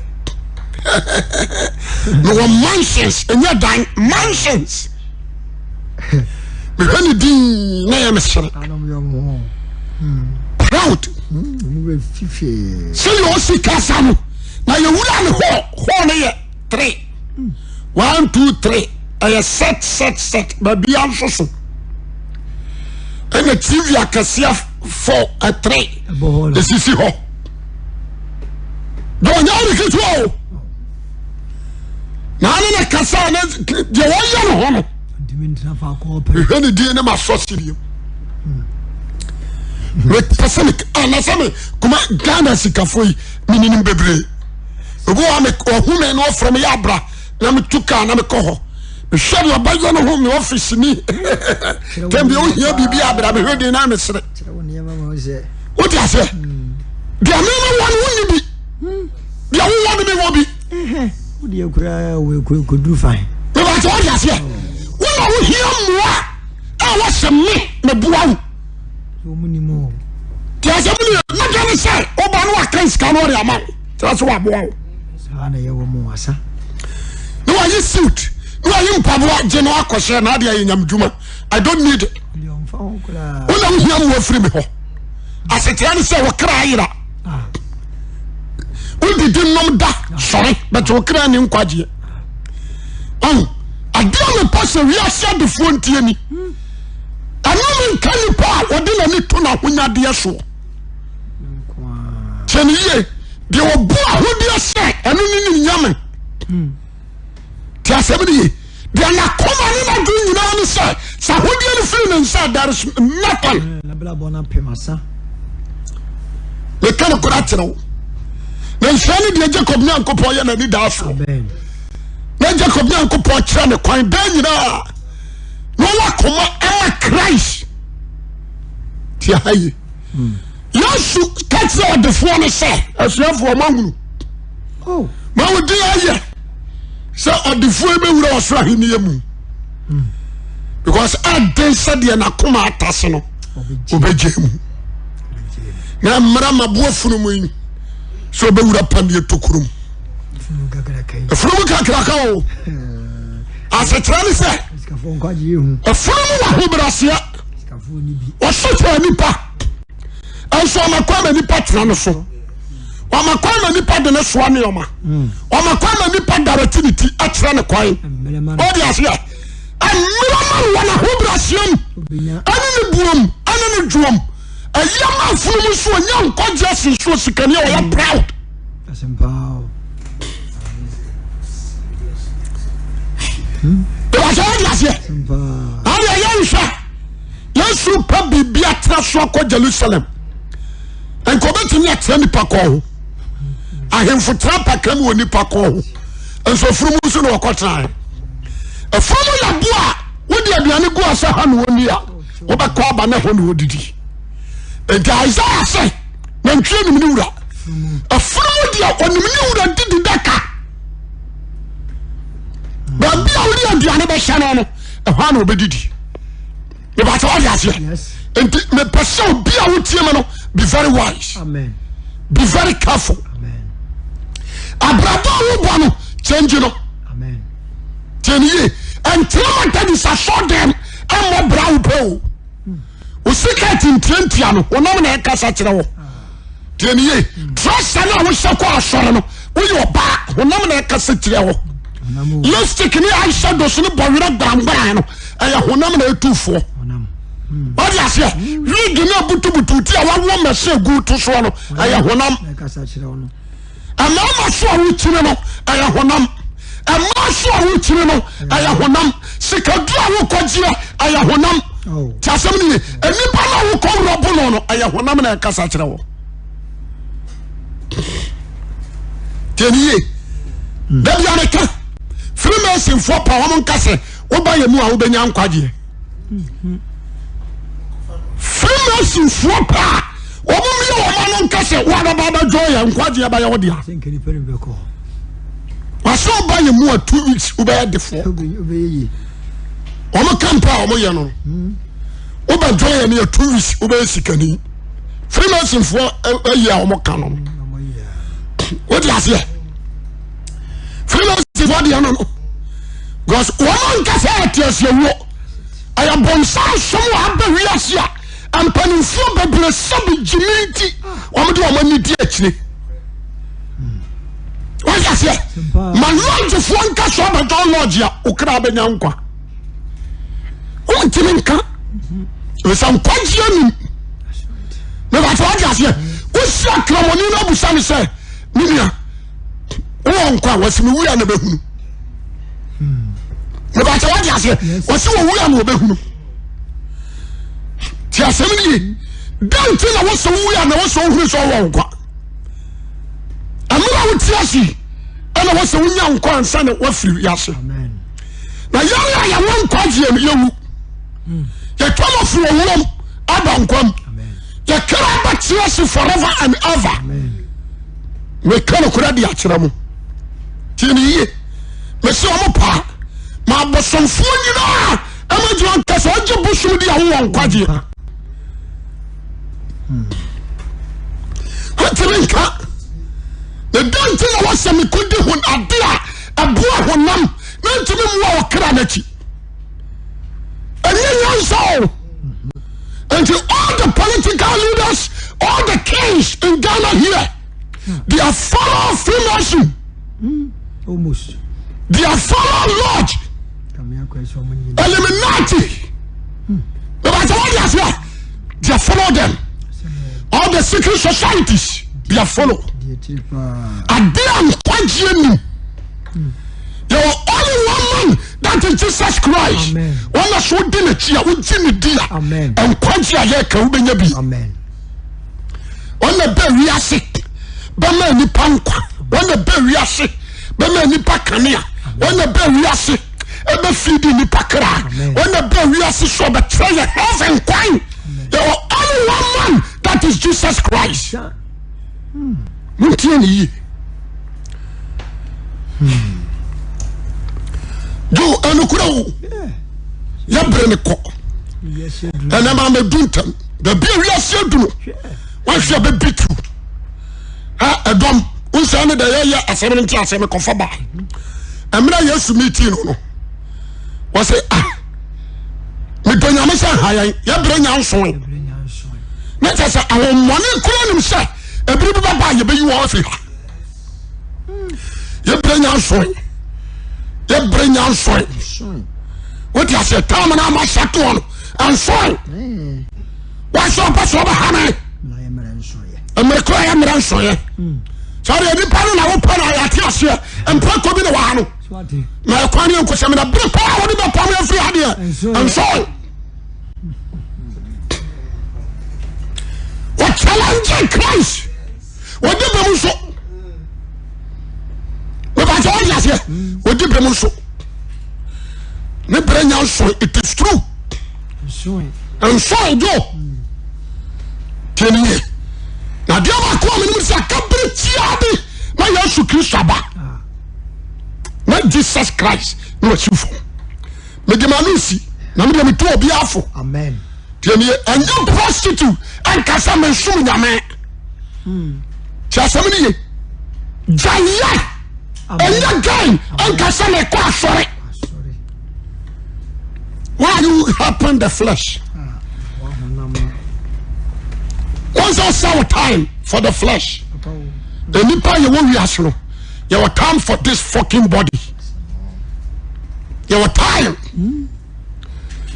mewɔ mansions ɛnyɛ dan mansions mehwɛ ne din na yɛ mesere proud sɛdeɛ ɔsi kasa no na yɛwura ne hɔ hɔ no yɛ 3 1 2 3 ɛyɛ set set set baabia nso so ɛna tv akɛseɛ 4 3 ɛsisi hɔ na ɔnyɛ ɔde ketewa o na ane na kasa ne deɛ wɔyɛ no hɔ no mehwɛ ne din ne masɔ sedeɛ hmm. Mepɛ sɛ me anasɛ me kuma Ghana sikafoɔ yi meninim bebree. Obi wɔ me ɔhu me na ɔfrɛ me yɛ abra na metu kaa na mekɔ hɔ. Mehwɛ deɛ ɔbɛyɛ no ho me ɔfisi ni. Tɛm bi ohia biribi abra mehwɛ din na mesere. Wote aseɛ? Deɛ mema wɔ no wonni bi. Deɛ wowɔ no mewɔ bi. Wodeɛ koraa wɔ kɔduru fan. Mebakyɛ wote aseɛ? Wo na wohia mmoa a wɔsɛ me meboa wo. Te asɛm no yɛ n'adwa ne sɛ woba no waka sika no ɔde ama wo kyerɛ sɛ waboa wo. Saa na yɛwɔ mu wasa. Na wayi suit na wayi mpaboa gye no akɔhyɛ na adeɛ ayɛ nyamdwuma. I don't need it. Wo na wohia mmoa firi me hɔ. Asekyerɛ ne sɛ wɔkra ayera. Ah. Wodidi nom da sɔre bɛtɛ wɔkra ne nkwagyeɛ. Ɔn adeɛ a mepɛ sɛ wiase adefoɔ ntie ni. Hmm. Ɛnome nka nipa a ɔde n'ani to n'ahonyadeɛ soɔ. Tie no yie, deɛ ɔbu ahodeɛ sɛ ɛno ne ne nyame. Te asɛm no yie. Deɛ n'akoma ne n'adwene nyinaa ne sɛ sɛ ahodeɛ no firi ne nsa there is nothing. Meka no kora kyerɛ wo. Na nhyira ne deɛ Jacob Nyankopɔn yɛ n'ani daa soɔ. Na Jacob Nyankopɔn kyerɛ ne kwan daa nyinaa. Na ɔwɔ akoma ama Christ. Ti aha yi. Hmm. Yesu ka kyerɛ ɔdefoɔ no sɛ asuafoɔ mahunu. Oh. Ma wo din ayɛ sɛ ɔdefoɔ yi bɛwura ɔsoro ahenni mu. Hmm. Because ɛden sɛdeɛ n'akoma atase no ɔbɛgye mu. Na mmerɛ maboa funu mu yi sɛ ɔbɛwura paneɛ tokuro mu. Afunumu kakraka o. Asekyerɛ ne sɛ afunumu wɔ ahobrɛaseɛ. Ɔso kyerɛ nipa. Nso ɔma kwan ma nipa tena no so. Ɔma kwan ma nipa de ne soa nneɛma. Ɔma kwan ma nipa darete ne ti akyerɛ ne kwan. Ɔde aseɛ. Mmerɛ ma wɔ n'ahobrɛaseɛ mu ɛne ne buom ɛne ne dwoom. Ɛyɛ ma afunumu so ɔnya nkwagye asen so osikani a ɔyɛ proud. Ìbàṣẹ wọ́n di aseɛ. Àwọn yẹn nhwɛ Yesu pɛ biribi atena so akɔ Jerusalem. Nka obetumi atena nipa kɔn ho. Ahemfo tena paka mu wɔ nipa kɔn ho. Nso afunumu nso na wɔkɔ tena yɛ. Afunumu yɛ bo a wode aduane gu ɔsɛ ha na wɔni a wobɛkɔ aba na hɔ na wɔdidi. Nti Isaiah sɛ nantwie nim ne wura. Afunumu deɛ ɔnim ne wura didi daka. Baabi a wode aduane bɛhyɛ no no ɛhɔ a na ɔbɛdidi. Mebakyɛ wode aseɛ. Nti mepɛ sɛ obi a wotie me no be very wise. Amen. Be very careful. Abrabɔ a wobɔ no change no. Amen. Tie ne yie. Ɛntena Methodist asɔɔdɛm ɛmmɔ bra wo pɛ o. Wo sika tintiantia no honam na ɛkasa kyerɛ wo. Tie ne yie. Trɔsa no a wohyɛ kɔ asɔre no woyɛ ɔbaa honam na ɛkasa kyerɛ wo. Lipstick ne eyeshadows ne bɔwerɛ gbangban no ɛyɛ honam na ɛtu foɔ. Wode aseɛ wig ne abutubutu ti a wawo mɛhyɛ gu to soɔ no ɛyɛ honam. Mmarima so a wokyini no ɛyɛ honam. Mmaa so a wokyini no ɛyɛ honam. Sikaduro a wokɔgyeɛ ɛyɛ honam. Oh. Ti asɛm no ye. Nnipa no a wokɔ wura bo no no ɛyɛ honam na ɛkasa kyerɛ wɔ. Tiɛ ni yie. Hmm. Dabi ameka. Freemasonfoɔ pa wɔn nka sɛ woba yɛ mu a wobɛnya nkwagyeɛ. Freemasonfoɔ pɛ a wɔn mmea wɔn ano nka sɛ wɔn ababa abɛdwɔ yɛ nkwagyeɛ bɛyɛ wo dea. Wɔsɛ ɔba yɛ mu a 2 weeks wobɛyɛ defoɔ. Wɔn kampa a wɔn yɛ no wobɛdwɔ yɛ no yɛ 2 weeks wobɛyɛ sikani. Freemasonfoɔ ayi a wɔn ka no wode aseɛ. Freemasonfoɔ deɛ no no because wɔn ankasa yɛ teaseawuo. Ɛyɛ bonsam som a aba wiase a mpanimfoɔ bebree sɛbi gyimi nti wɔn de wɔn ani di akyire. Wọ́n yà sẹ́, ma lọ́ọ̀jìfoɔ nka sọ abɛdɔn lọ́ọ̀jì a okra abɛnya nkwa. Wọ́n ntumi nka. Ɛsɛ nkwagyeɛ nim. Mebàtɛ wọ́n yà sẹ́, wosi akramoni na abusa ne sɛ, ne nua. Wowɔ nkwa wɔsi mi wia na bɛhunu. Mebàtɛ wọ́n yà sẹ́, wɔsi wɔ wia na wɔbɛhunu. Ti asɛm ni ye. Dɛn nti na wɔsɛ wowu a na wɔsɛ wohunu sɛ ɔwɔ nkwa? Mmerɛ a wote ase yi ɛna wɔsɛ wonya nkwa ansa na woafiri wiase. Na yɛn a yɛwɔ nkwagyeɛ no yɛwu. Yɛtwa no firi owuom aba nkwa mu. Yɛkra bɛte ase forever and ever. Meka nokorɛ de akyerɛ mo. Tie ne yie. Mese ɔmo paa ma abosomfoɔ nyinaa ɛma gyina nka sɛ ɔgye bosom di a wowɔ nkwagyeɛ. Wontumi nka. Na dɛn nti na wɔsɛ mekɔdi ho ade a ɛboa honam na ntumi mmoa ɔkra no akyi? Ɛnyɛ nyansa o. Nti all the political leaders, all the kings in Ghana here, they are follow Freemason. Almost. They are follow lodge. Illuminati. Bàbá sọ wọ́n di ase a, they are follow them. All the secret societies, they are follow. Ade a nkwagyeɛ nim. There were only one man that is Jesus Christ. Wɔn na so di n'akyi a wogye ne di a nkwagye a yɛka wobɛnya bi. Wɔn na bɛ wiase bɛma nipa nkwa. Wɔn na bɛ wiase bɛma nipa kanea. Wɔn na bɛ wiase ɛbɛ fidi nipa kra. Wɔn na bɛ wiase so ɔbɛkyerɛ yɛ heaven kwan. There were only one man that is Jesus Christ. Montie ne yie. Jo ɛnokora o yɛbrɛ ne kɔ ɛnɛ ma mɛdu ntɛm baabi a wiase adu no wahwɛ a bɛbi tu ɛdɔm wonsɛ ne dɛ yɛyɛ asɛm no nte asɛm kɔfa ba ɛmmerɛ Yesu meeting no no wɔsɛ ah medɔ nyame sɛ ha yɛn yɛbrɛ nya nsoe ne kyɛ sɛ ahommɔne kura nim sɛ ɛbere bi bɛba a yɛbɛyi wɔn afiri ha yɛbrɛ nya nsoe yɛbrɛ nya nsoe wote aseɛ tam no ama hyɛ toɔ no nsoe wɔsɛ ɔpɛ sɛ ɔbɛha me mmerɛ kora yɛ mmerɛ nsoeɛ sɛ ɔdeɛ nipa no na wopɛ no ayɛate aseɛ mprɛkɔ bi na wɔha no na ɛkwan ne nkosɛm na bere paa wɔde bɛpam afiri ha deɛ nsoe Wɔchallenge Christ. Wɔdi bem nso. Bɛbàtɛ wɔn aseɛ. Wɔdi bem nso. Ne bere nya nso it is true. Nso jo. Tiɛ ni yie. Na deɛ baako a menim sɛ aka bere tiaa bi na Yesu Kristo aba. Na Jesus Christ na wasi fam. Mede ma no si na mede metu obiara fo. Tiɛnie ɛnyɛ prostitute ɛnka sɛ mensom nyame. Ti asɛm no ye. Gyayɛ ɛnyɛ gay ɛnka sɛ mekɔ asɔre. Why are you helping the flesh? Wọ́n sọ sell time for the flesh. Nipa yɛ wɔ wiase no yɛ wɔ time for this fucking body. Yɛ wɔ time.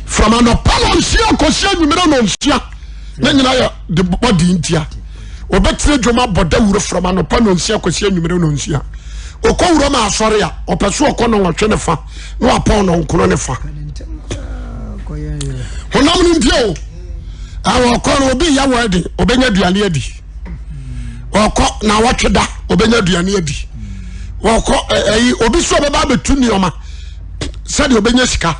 From anɔpa nɔnsia kɔsi anwummerɛ nɔnsia ne nyina yɛ de bɔde ntia ɔbɛtena dwom abɔ dawuro from anɔpa nɔnsia kɔsi anwummerɛ nɔnsia ɔkɔ wura ma asɔre a ɔpɛ so ɔkɔ nɔnwɔtwe ne fa na wapɔn nɔnkono ne fa honam no ntia o ɔkɔ no obi yɛ wɔ ɛde ɔbɛnya aduane adi ɔkɔ na wɔtwe da ɔbɛnya aduane adi ɔkɔ ɛyi obi so ɔbɛba abɛtu nneɛma sɛdeɛ ɔbɛnya sika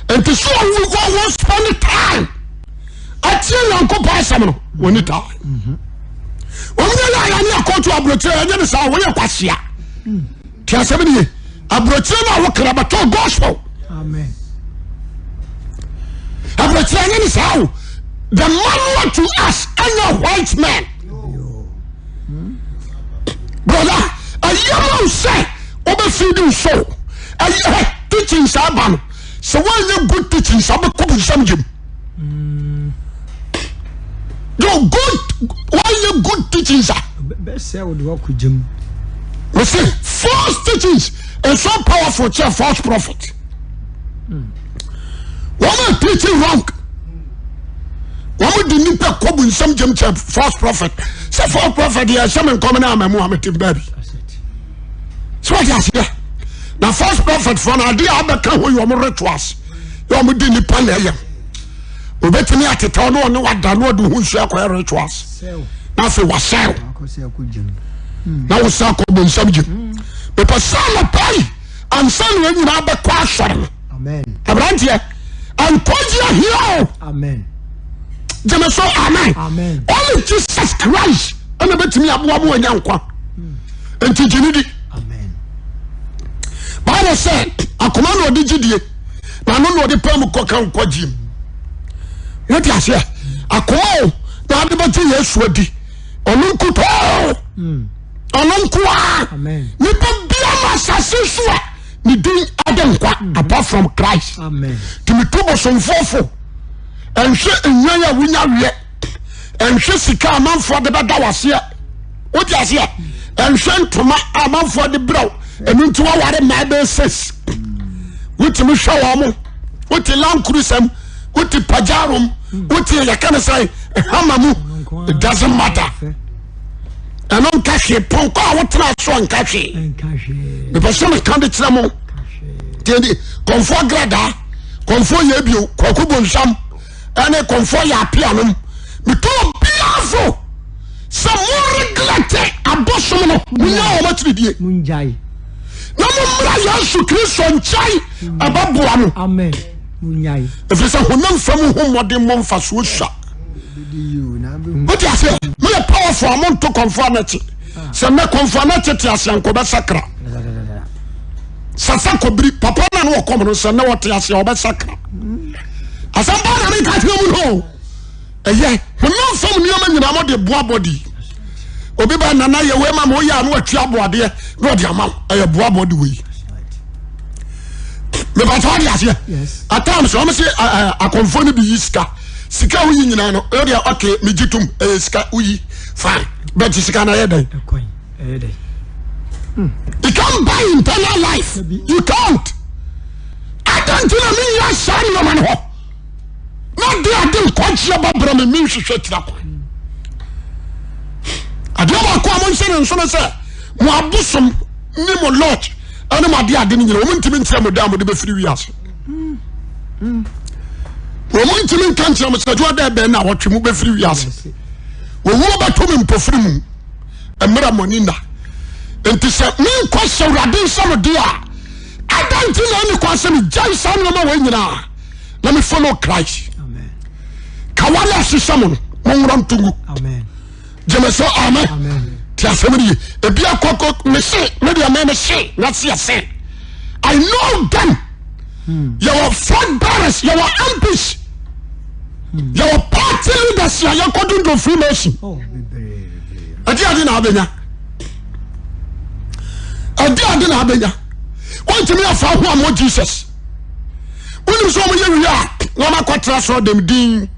nti so ɔwɔ spend time atie nyankopɔn asɛm no wɔni time wɔn nyɛ yɛ ayɛ ne akɔtu aburokyerɛ ɛnyɛ ne saa wɔyɛ kwasia te asɛm no ye aburokyerɛ no a wokra bɛtɔ gospel aburokyerɛ ɛnyɛ ne saa o the manual to us ɛnyɛ white man brother ɛyɛ ma wo sɛ wobɛfidi wo soul ɛyɛ teaching saa ba no sɛ woanyɛ good teaching saa bɛkɔ bu nsɛm gyem yo good woanyɛ good teachings a bɛsɛ wode wakɔ gyem we say false teachings is so powerful kyɛ false prophet wɔn a teaching wrong wɔn de nipa kɔ bu nsɛm gyem kyɛ false prophet sɛ false prophet yɛ ɛhyɛ me nkɔm ne ama mu a mete baabi sɛ wɔte aseɛ na false prophet fɔ no adeɛ a abɛka ho yɛ wɔn rituals yɛ wɔn de nipa na ɛyɛ. Obetumi atetɛw na ɔne wada na ɔde ho nsuo akɔyɛ rituals. Na afei wasɛw. Na wosan akɔ bonsam gyem. Mepɛ sɛ anɔpa yi ansa na yɛn nyinaa bɛkɔ asɔre no. Aberanteɛ, nkwagye ahia o. Gyeme so amen. Only Jesus Christ ɛna bɛtumi aboa mu anya nkwa. Nti gye ne di. Bible sɛ akoma na ɔde gyidie na ano na ɔde pɛ mu kɔka nkwagye mu. Wote aseɛ? Akoma o na ade bɛgye Yesu adi. Ɔno nkutoo. Ɔno nkoa. Nipa bia ma asase so a ne din ade nkwa mm. apart from Christ. Tumi tu bosomfoɔ fo. Ɛnhwɛ nnwan a wonya weɛ. Ɛnhwɛ sika amanfoɔ de bɛda waseɛ. Wote aseɛ? Ɛnhwɛ ntoma amanfoɔ de brɛw. Ɛno nti waware mmaa bɛyɛ six. Wotumi hwɛ wɔn mo. Wote lankurusɛm. Wote pajarom. Wote yɛka ne sɛ hama mu. It doesn't matter. Ɛno nka hwee. Pɔnkɔ a wotena so nka hwee. Mepɛ sɛ meka de kyerɛ mo. Tiɛdi kɔnfoɔ gradaa, kɔnfoɔ yɛ ebio, kwaku bonsam, ɛne kɔnfoɔ yɛ apeanom. Metu obiara fo sɛ mo reglɛte abosom no, monya wɔn akyiridie. Na mommra Yesu Kristo nkyɛn ɛbɛboa mo. Ɛfiri sɛ honam fam ho mmɔden mmɔ mfasoɔ sua. Wote aseɛ? Moyɛ powerful a monto kɔnfoɔ anakye. Sɛ nnɛ kɔnfoɔ anakye te aseɛ nka ɔbɛsakra. Sasa kɔbiri papa na ne wɔkɔm no sɛ nnɛ wɔte aseɛ ɔbɛsakra. Asɛm baa na menka kyerɛ mu no. Ɛyɛ honam fam nneɛma nyinaa mo de boa bɔdi. Obi ba nana yɛ wei ma ma woyɛ a na watwi aboadeɛ na ɔde ama wo. Ɛyɛ boa bɔdi wei. Mepatɛ ɔde aseɛ. At times wɔn se akɔnfoɔ no bi yi sika. Sika woyi nyinaa no ɛyɛ deɛ ɔke megye tom ɛyɛ sika woyi fine but sika na ɛyɛ dɛn. You can't buy internal life. You can't. Adan ti na mi nya saa nneɛma no hɔ. Na de ade nkwagyeɛ bɛbrɛ me menhwehwɛ akyira kwan. Adeɛ baako a monhyɛ ne nso no sɛ mo abosom ne mo lodge ɛne mo ade ade no nyina wɔn ntumi nkyerɛ mo da a mode bɛfiri wiase. Wɔn ntumi nka nkyerɛ mo sɛ adwuma dɛ bɛn na wɔtwe mo bɛfiri wiase. Owuo bɛto me mpofiri mu mmerɛ mo ani nna. Nti sɛ menkɔ sɛ Awurade nsɛm de a adan nti na ɛne kwan sɛ megyae saa nneɛma wɔ nyinaa na me follow Christ. Kawale ahyehyɛ mo no monworɔ nto ngu. Gyeme so amen. Ti asɛm no ye. Ebi akɔkɔ me se me deɛ me me se na se ɛse. I know them. Hmm. Yɛwɔ flag bearers, yɛwɔ MPs, hmm. yɛwɔ party leaders a yɛkɔ dundun Freemason. Oh, Ɛdi ade na abɛnya. Ɛdi ade na abɛnya. Wɔntumi afa ho amɔ Jesus. Wonim sɛ wɔyɛ wie a na wɔakɔtra sɔrɔ dɛm din.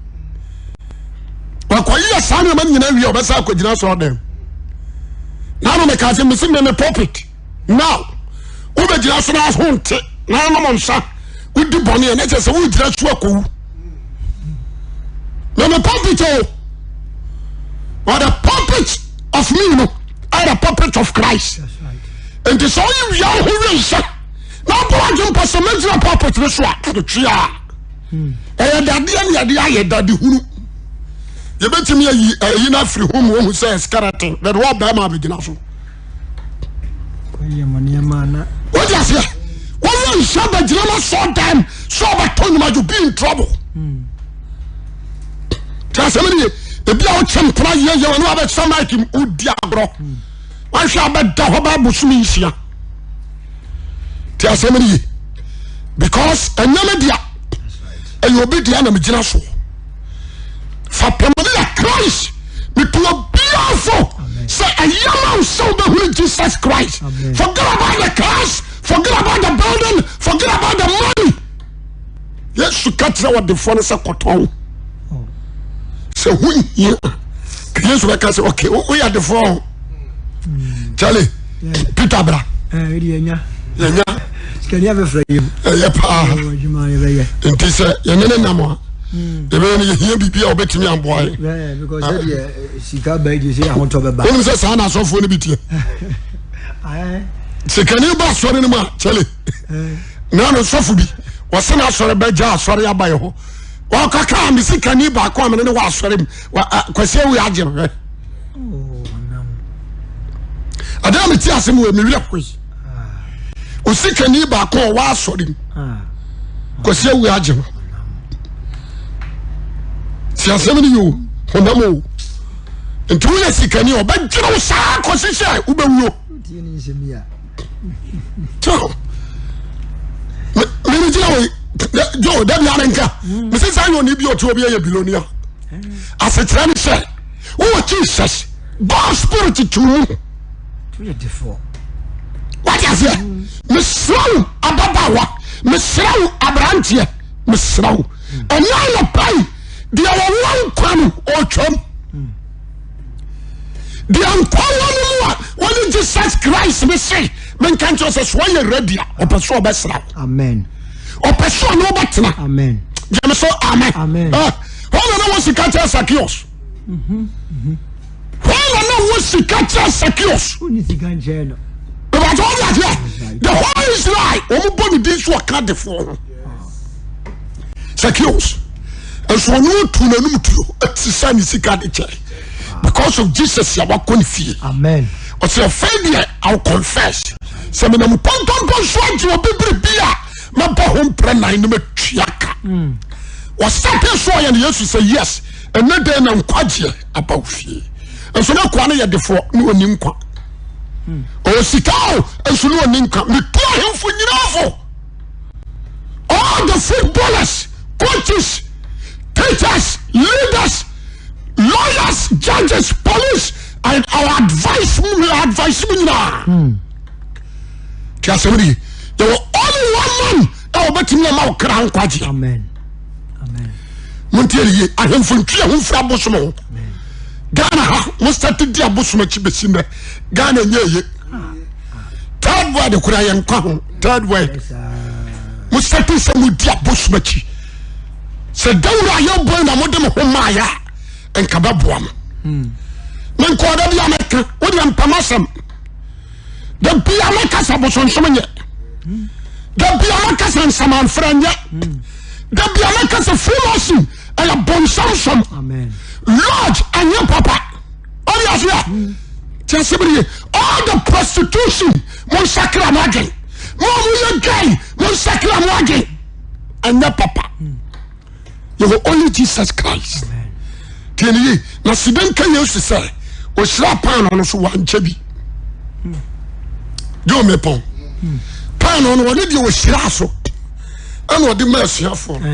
Wakɔyɛ saa nneɛma nyinaa wie a ɔbɛsa akɔgyina sɔrɔ dɛm. Na ano meka sɛ mesi me me pulpit. Now wobɛgyina so na ho nte na anom nsa wodi bɔne a na kyerɛ sɛ wogyina so akɔwu. Na me pulpit o. But the pulpit of me no are the pulpit of Christ. Nti sɛ woyi wia wo ho wie nsa na abɔ adwene pɔ sɛ mɛgyina pulpit no so a ɛtwe a ɛyɛ dadeɛ ne yɛde ayɛ dade hunu yɛbɛtumi ayi ayi no afiri ho mu ohu sɛ skeleton bɛde wɔ bɛrima abɛgyina so wode aseɛ wɔyɛ nhyɛ bɛgyina no sɔ dam sɛ ɔbɛtɔ nnwuma you be in trouble nti asɛm no ye ebi a wokyɛ mpena yɛyɛ wɔne wabɛhyɛ mike mu wodi agorɔ wahwɛ abɛda hɔ bɛ bosome nsia nti asɛm no ye because ɛnyɛ me dea ɛyɛ obi dea na megyina soɔ fapem no yɛ Christ metu obiara fo sɛ ɛyɛ ma wo sɛ wobɛhunu Jesus Christ forget about the cars forget about the building forget about the money Yesu ka kyerɛ ɔdefoɔ no sɛ kɔtɔn sɛ ho hia ka Yesu bɛka sɛ ok woyɛ adefoɔ o Charlie Peter bra yɛnya ɛyɛ paa nti sɛ yɛne ne nam a yɛbɛyɛ no yɛhia biribi a wɔbɛtumi aboa yɛ wonim sɛ saa na asɔfoɔ no bi teɛ sikani ba asɔre no mu a kyɛle na no sɔfo bi wɔse no asɔre bɛgya asɔre aba yɛ hɔ. Ɔka kaa me sikani baako a mene ne wɔ asɔre mu Kwasi awu agye no hwɛ. Ɛdɛ a mete asɛm wɔ me werɛ hoe. Osikani baako a ɔwɔ asɔre mu Kwasi awu agye no. Ti asɛm no yɛ o honam o. Nti woyɛ sikani ɔbɛdwene wo saa kɔsi sɛ wobɛwuo. Mene gyina wɔ jo dabi ame nka mese saa yɛ ɔne bi ɔte obi yɛ bilonia asekyerɛ ne sɛ wowɔ Jesus God spirit to mu wate aseɛ mesrɛ wo ababaawa mesrɛ wo aberanteɛ mesrɛ wo ɛnyɛ anɔpa yi deɛ wɔwɔ nkwa no ɔtwam deɛ nkwa wɔ no mu a wɔne Jesus Christ ne se menka nkyerɛ sɛ so ɔyɛ ready a ɔpɛ sɛ ɔbɛsra wo. Amen. Ɔpɛ sɛ ɔne wobɛtena. Amen. Gyeme so amen. Amen. Hɔ na na wɔ sika kyerɛ Zacchaeus. Hɔ na na wɔ sika kyerɛ Zacchaeus. Wonni sika nkyɛn no. Ìbàjẹ́ wọ́n di aseɛ. The whole Israel wɔn bɔ ne din so ɔka adefoɔ ho. Zacchaeus nso ɔno otu n'anum tuo ɛte sɛ ne sika de kyɛ because of Jesus yà wakɔ ne fie. Amen. Ɔsɛ afei deɛ I will confess sɛ menam kɔntɔnkɔn so agye obi biribi a mɛbɔ ho mprɛ nan na matua ka. Ɔsate so ɔyɛ no Yesu sɛ yes ɛnɛ dɛn na nkwagyeɛ aba wo fie. Nso na akoa no yɛ defoɔ na ɔni nkwa. Ɔwɔ sika o nso na ɔni nkwa. Metu ahemfo nyinaa fo. All the footballers, coaches, teachers, leaders, lawyers, judges, police, and our advice mu we advice mu nyinaa. Ti asɛm de yɛwɔ only one man a wɔbɛtumi ama wo kra nkwagyeɛ. Amen. Amen. Montie ne yie ahemfo ntwi ɛho mfiri abosom ho. Ghana ha mo start di abosom akyi bɛsi nnɛ Ghana nyɛ ye. Third world kora yɛn nkwa ho third world. Mo start sɛ mo di abosom akyi. Sɛ dawuro a yɛbɔ na mo de mo ho maayɛ a nka bɛboa mo. Me nkɔɔ da bi a mɛka wo deɛ mpam asɛm. Da bi a mɛka sɛ abosonsom nyɛ. Da bi a mɛka sɛ nsamanfrɛ nyɛ. Da bi a mɛka sɛ freemason ɛyɛ bonsam som. Lodge ɛnyɛ papa. Ɔde aseɛ. Tí a sɛbiri yɛ all the prostitution mo nsakra mo adwen. Mo a mo yɛ gay mo nsakra mo adwen. Ɛnyɛ papa. Yɛwɔ only Jesus Christ. Tie ne yie na sida nka Yesu sɛ ɔhyira paano no so wankyɛ bi. Gye ome pɔn. Paano no ɔne deɛ ɔhyira so ɛna ɔde ma asuafoɔ no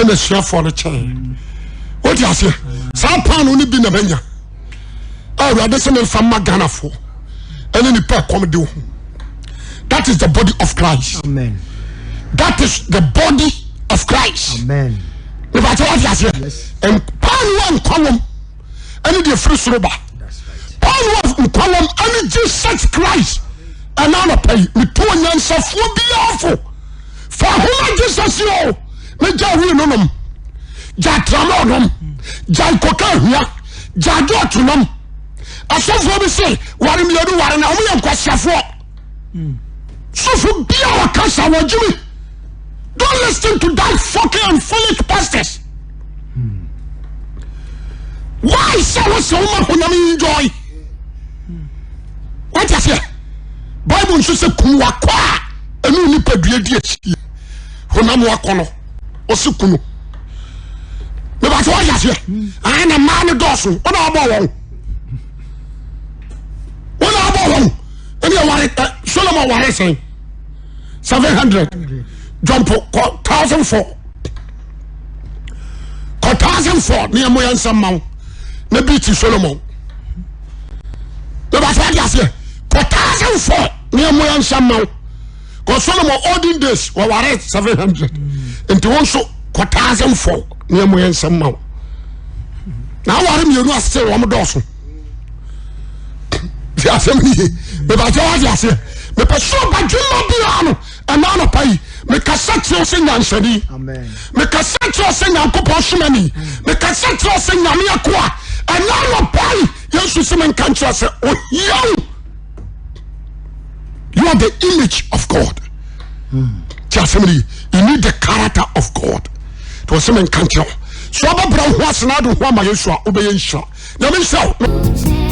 ɛna asuafoɔ no kyɛn. Wote aseɛ saa paano no bi na bɛnya a Awurade sɛ memfa mma Ghanafoɔ ɛne nipa ɛkɔm de ho. That is the body of Christ. Amen. That is the body of Christ. Amen. Nípa tí wọ́n ti aseɛ. Paanu a nkwa wɔm ɛne deɛ firi soro ba. Paanu a nkwa wɔm ɛne Jesus Christ ɛna anɔpa yi metu onyansafoɔ biara fo fa homa Jesus yi o ne gya wii no nom gya tramɔ nom gya nkoka ahua gya adɔɔto nom asɔfoɔ bi se ware mmienu ware na wɔn yɛ nkwasiafoɔ sɔfo bi a wɔkasa wɔgyimi don't listen to that fucking and foolish pastors why sɛ wosɛ woma honam enjoy wate aseɛ bible nso sɛ kum wakɔ a ɛne nipadua di akyi honam wakɔ no ɔse ku no mebɛsɛ wate aseɛ ana mmaa no dɔɔso wona wabɔ wɔn wona wabɔ wɔn ɛne ɛware Solomon ware sɛn 700 jump kɔ 1004 kɔ 1004 ne ɛmo yɛ nsɛm ma wo na bi ti Solomon mebɛsɛ wate aseɛ kɔ 1004 ne ɛmo yɛ nsɛm ma wo kɔ Solomon olden days wɔware 700 nti wo nso kɔ 1004 ne ɛmo yɛ nsɛm ma wo na aware mmienu asese wɔn dɔɔso ti asɛm ni ye mebɛkyɛ wate aseɛ mepɛ sɛ ɔbadwemma biara no ɛna anɔpa yi mekasa kyerɛ sɛ nyansani mekasa kyerɛ sɛ nyankopɔn somani mekasa kyerɛ sɛ nyame akoa ɛna anɔpa yi yesu sɛ menka nkyerɛ sɛ ohia wo you are the image of God ti asɛm ni you need the character of God. Nti ɔsɛ menka nkyerɛ wo sɛ wobɛbrɛ wo ho ase na ade wo ho ama Yesu a wobɛyɛ nhyira. Nyame nhyira wo.